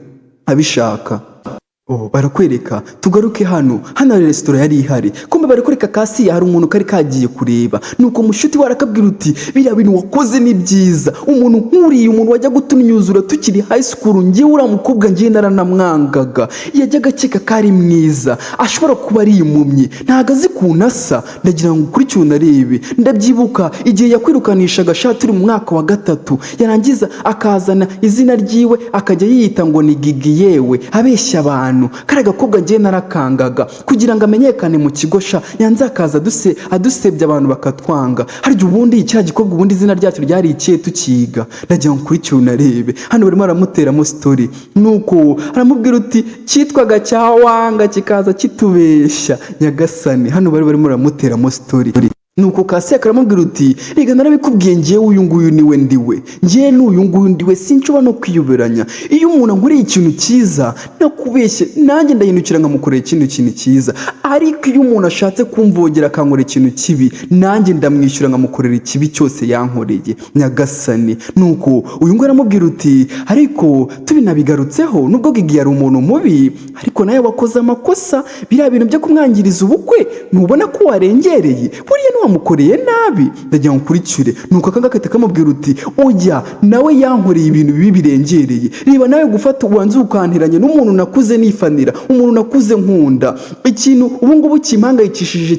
abishaka. Oh, barakwereka, tugaruke hano. Hano hari resitora yari ihari. Kumbe barakwereka Kasiya, hari umuntu kari kagiye kureba. Nuko mushuti we arakabwira uti: "Biriya bintu wakoze ni byiza. Umuntu nk'uriya, umuntu wajya gutumyuzura tukiri high school, ngewe uriya mukobwa ngewe naranamwangaga. Yajyaga akeka ko ari mwiza, ashobora kuba ari impumyi, ntabwo azi ukuntu asa. Ndagira ngo ukurikire unarebe. Ndabyibuka igihe yakwirukanishaga shati turi mu mwaka wa gatatu, yarangiza akazana izina ryiwe, akajya yiyita ngo ni Gigi, yewe abeshya abantu. Kariya gakobwa ngewe narakangaga kugira ngo amenyekane mu kigo sha, yanze akaza adusebya, abantu bakatwanga. Harya ubundi kiriya gikobwa, ubundi izina ryacyo ryari ikihe tukiga?" Ndagira ngo ukurikire unarebe. Hano barimo baramuteramo story. Nuko aramubwira uti: "Cyitwaga cyawanga, kikaza kitubeshya." Nyagasani, hano bari barimo baramuteramo story. Nuko Kasiya karamubwira uti: "Rega narabikubwiye, ngewe uyu nguyu niwe ndiwe, ngewe n'uyu nguyu ndiwe, sinshobora no kwiyoberanya. Iyo umuntu ankoreye ikintu cyiza, nakubeshye, nanjye ndahindukira nkamukorera ikindi kintu cyiza. Ariko iyo umuntu ashatse kumvogera akankorera ikintu kibi, nanjye ndamwishyura nkamukorera ikibi cyose yankoreye." Nyagasani. Nuko uyu nguyu aramubwira uti: "Ariko tubinabigarutseho, nubwo Gigi yari umuntu mubi, ariko nawe wakoze amakosa. Biriya bintu byo kumwangiriza ubukwe, ntubona ko warengereye? Buriya ntiwamukoreye nabi?" Ndagira ngo ukurikire. Nuko aka ngaka kamubwira uti: "Ujya nawe yankoreye ibintu bibi birengereye. Reba nawe gufata ubanza ukantiranya n'umuntu nakuze nifanira, umuntu nakuze nkunda. Ikintu ubu ngubu kimpangayikishije,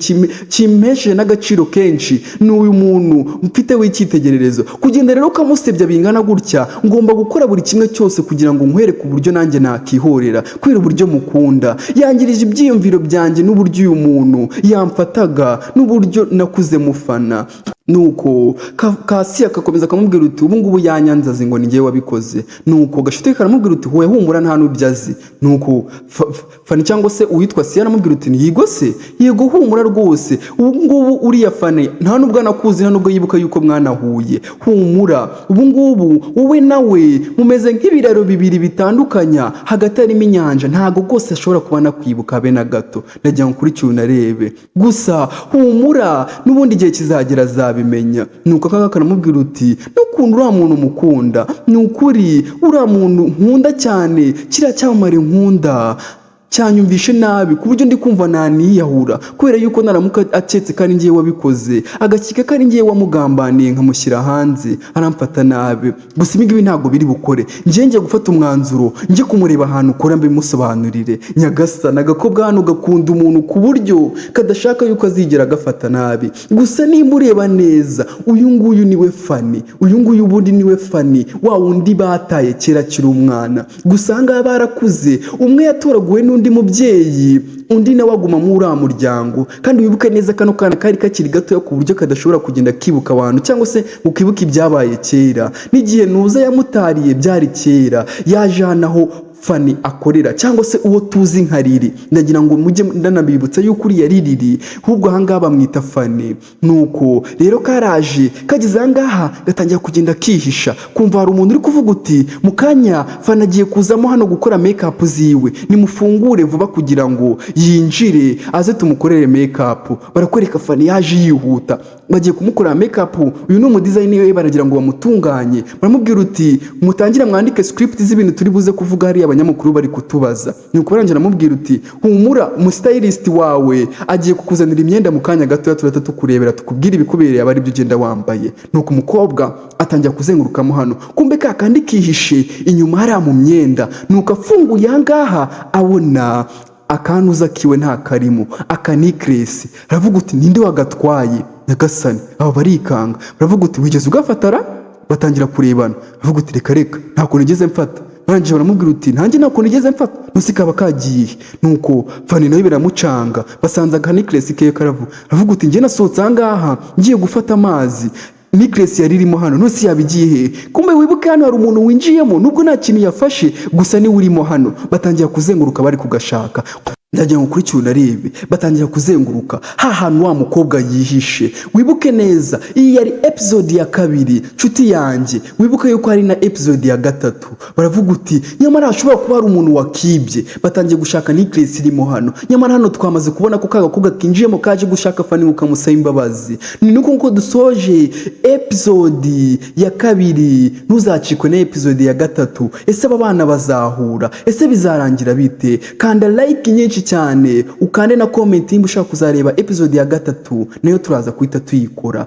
kimpesheje n'agaciro kenshi, ni uyu muntu mfite w'icyitegererezo. Kugenda rero ukamusebya bingana gutya, ngomba gukora buri kimwe cyose kugira ngo nkwereke uburyo nanjye nakihorera kubera uburyo mukunda. Yangirije ibyiyumviro byanjye n'uburyo uyu muntu yamfataga n'uburyo nakuze mufana." Nuko Kasiya akakomeza akamubwira uti: "Ubu ngubu yanyanzaze ngo ni njyewe wabikoze." Nuko gashuti karamubwira uti: "Hoya, humura, nta n'ubyo azi." Nuko Fani cyangwa se uwitwa Siya aramubwira uti: "Yego se, yego, humura rwose. Ubu ngubu uriya Fani nta nubwo anakuzi, nta nubwo yibuka yuko mwanahuye. Humura, ubu ngubu wowe nawe mumeze nk'ibiraro bibiri bitandukanya, hagati harimo inyanja. Ntabwo rwose ashobora kuba anakwibuka habe na gato. Ndagira ngo ukurikire unarebe gusa. Humura, n'ubundi igihe kizagera azabimenya." Nuko aka karamubwira uti: "N'ukuntu uriya muntu mukunda, ni ukuri uriya muntu nkunda cyane, kiriya cyamamare nkunda, cyanyumvishe nabi ku buryo ndi kumva naniyahura, kubera yuko naramuka aketse ko ari ngewe wabikoze, agakeka ko ari ngewe wamugambaniye nkamushyira hanze, aramfata nabi. Gusa ibi ngibi ntabwo biri bukore. Ngiye ngiye gufata umwanzuro, njye kumureba ahantu ukora, mbimusobanurire." Nyagasana, agakobwa hano gakunda umuntu ku buryo kadashaka yuko azigera agafata nabi. Gusa nimba ureba neza, uyu nguyu niwe Fani. Uyu nguyu ubundi niwe Fani wa wundi bataye kera akiri umwana. Gusa aha ngaha barakuze, umwe yatoraguwe n'undi mubyeyi, undi nawe aguma muri uriya muryango. Kandi wibuke neza, kano kana kari kakiri gatoya ku buryo kadashobora kugenda kibuka abantu cyangwa se ngo kibuke ibyabaye kera n'igihe nuza yamutariye byari kera. Yaje hano aho Fani akorera, cyangwa se uwo tuzi nka Riri. Ndagira ngo mujye ndanabibutsa yuko uriya Riri, ahubwo ahangaha bamwita Fani. Nuko rero karaje, kageze ahangaha gatangira kugenda kihisha, kumva hari umuntu uri kuvuga uti: "Mu kanya Fani agiye kuzamo hano gukora make-up ziwe, nimufungure vuba kugira ngo yinjire aze tumukorere make-up." Barakwereka Fani yaje yihuta, bagiye kumukorera make-up. Uyu ni umu designer we, baragira ngo bamutunganye. Baramubwira uti: "Mutangire mwandike script z'ibintu turi buze kuvuga hariya, abanyamakuru bari kutubaza." Nuko barangira aramubwira uti: "Humura, umu stylist wawe agiye kukuzanira imyenda mu kanya gatoya, turahita tukurebera tukubwira ibikubereye, aba aribyo ugenda wambaye." Nuko umukobwa atangira kuzengurukamo hano, kumbe ka kandi kihishe inyuma hariya mu myenda. Nuko afunguye ahangaha, abona akantuza kiwe nta karimo, aka necklace. Aravuga uti: "Ninde wagatwaye?" Nyagasani, aba barikanga, baravuga uti: "Wigeze ugafatara?" Batangira kurebana, baravuga uti: "Reka reka, nta kuntu nigeze mfata." Barangije baramubwira uti: "Ntanjye nta kuntu nigeze mfata, ntusi kaba kagiye." Nuko Fani nawe biramucanga, basanze aka necklace ke karavuga. Aravuga uti: "Njye nasohotse ahangaha ngiye gufata amazi, necklace yari irimo hano, ntusi yaba igiye he?" Kumbe wibuke, hano hari umuntu winjiyemo, nubwo nta kintu yafashe, gusa niwe urimo hano. Batangira kuzenguruka bari kugashaka. Ndagira ngo ukurikire unarebe. Batangira kuzenguruka ha hantu wa mukobwa yihishe. Wibuke neza, iyi yari episode ya kabiri, nshuti yanjye. Wibuke yuko hari na episode ya gatatu. Baravuga uti: "Nyamara hashobora kuba hari umuntu wakibye." Batangiye gushaka necklace irimo hano. Nyamara hano twamaze kubona ko ka gakobwa kinjiyemo kaje gushaka Fani ngo kamusaba imbabazi. Ni nuko nkuko dusoje episode ya kabiri. Ntuzacikwe na episode ya gatatu. Ese aba bana bazahura? Ese bizarangira bite? Kanda like nyinshi cyane, ukande na comment nimba ushaka kuzareba episode ya gatatu, nayo turaza guhita tuyikora.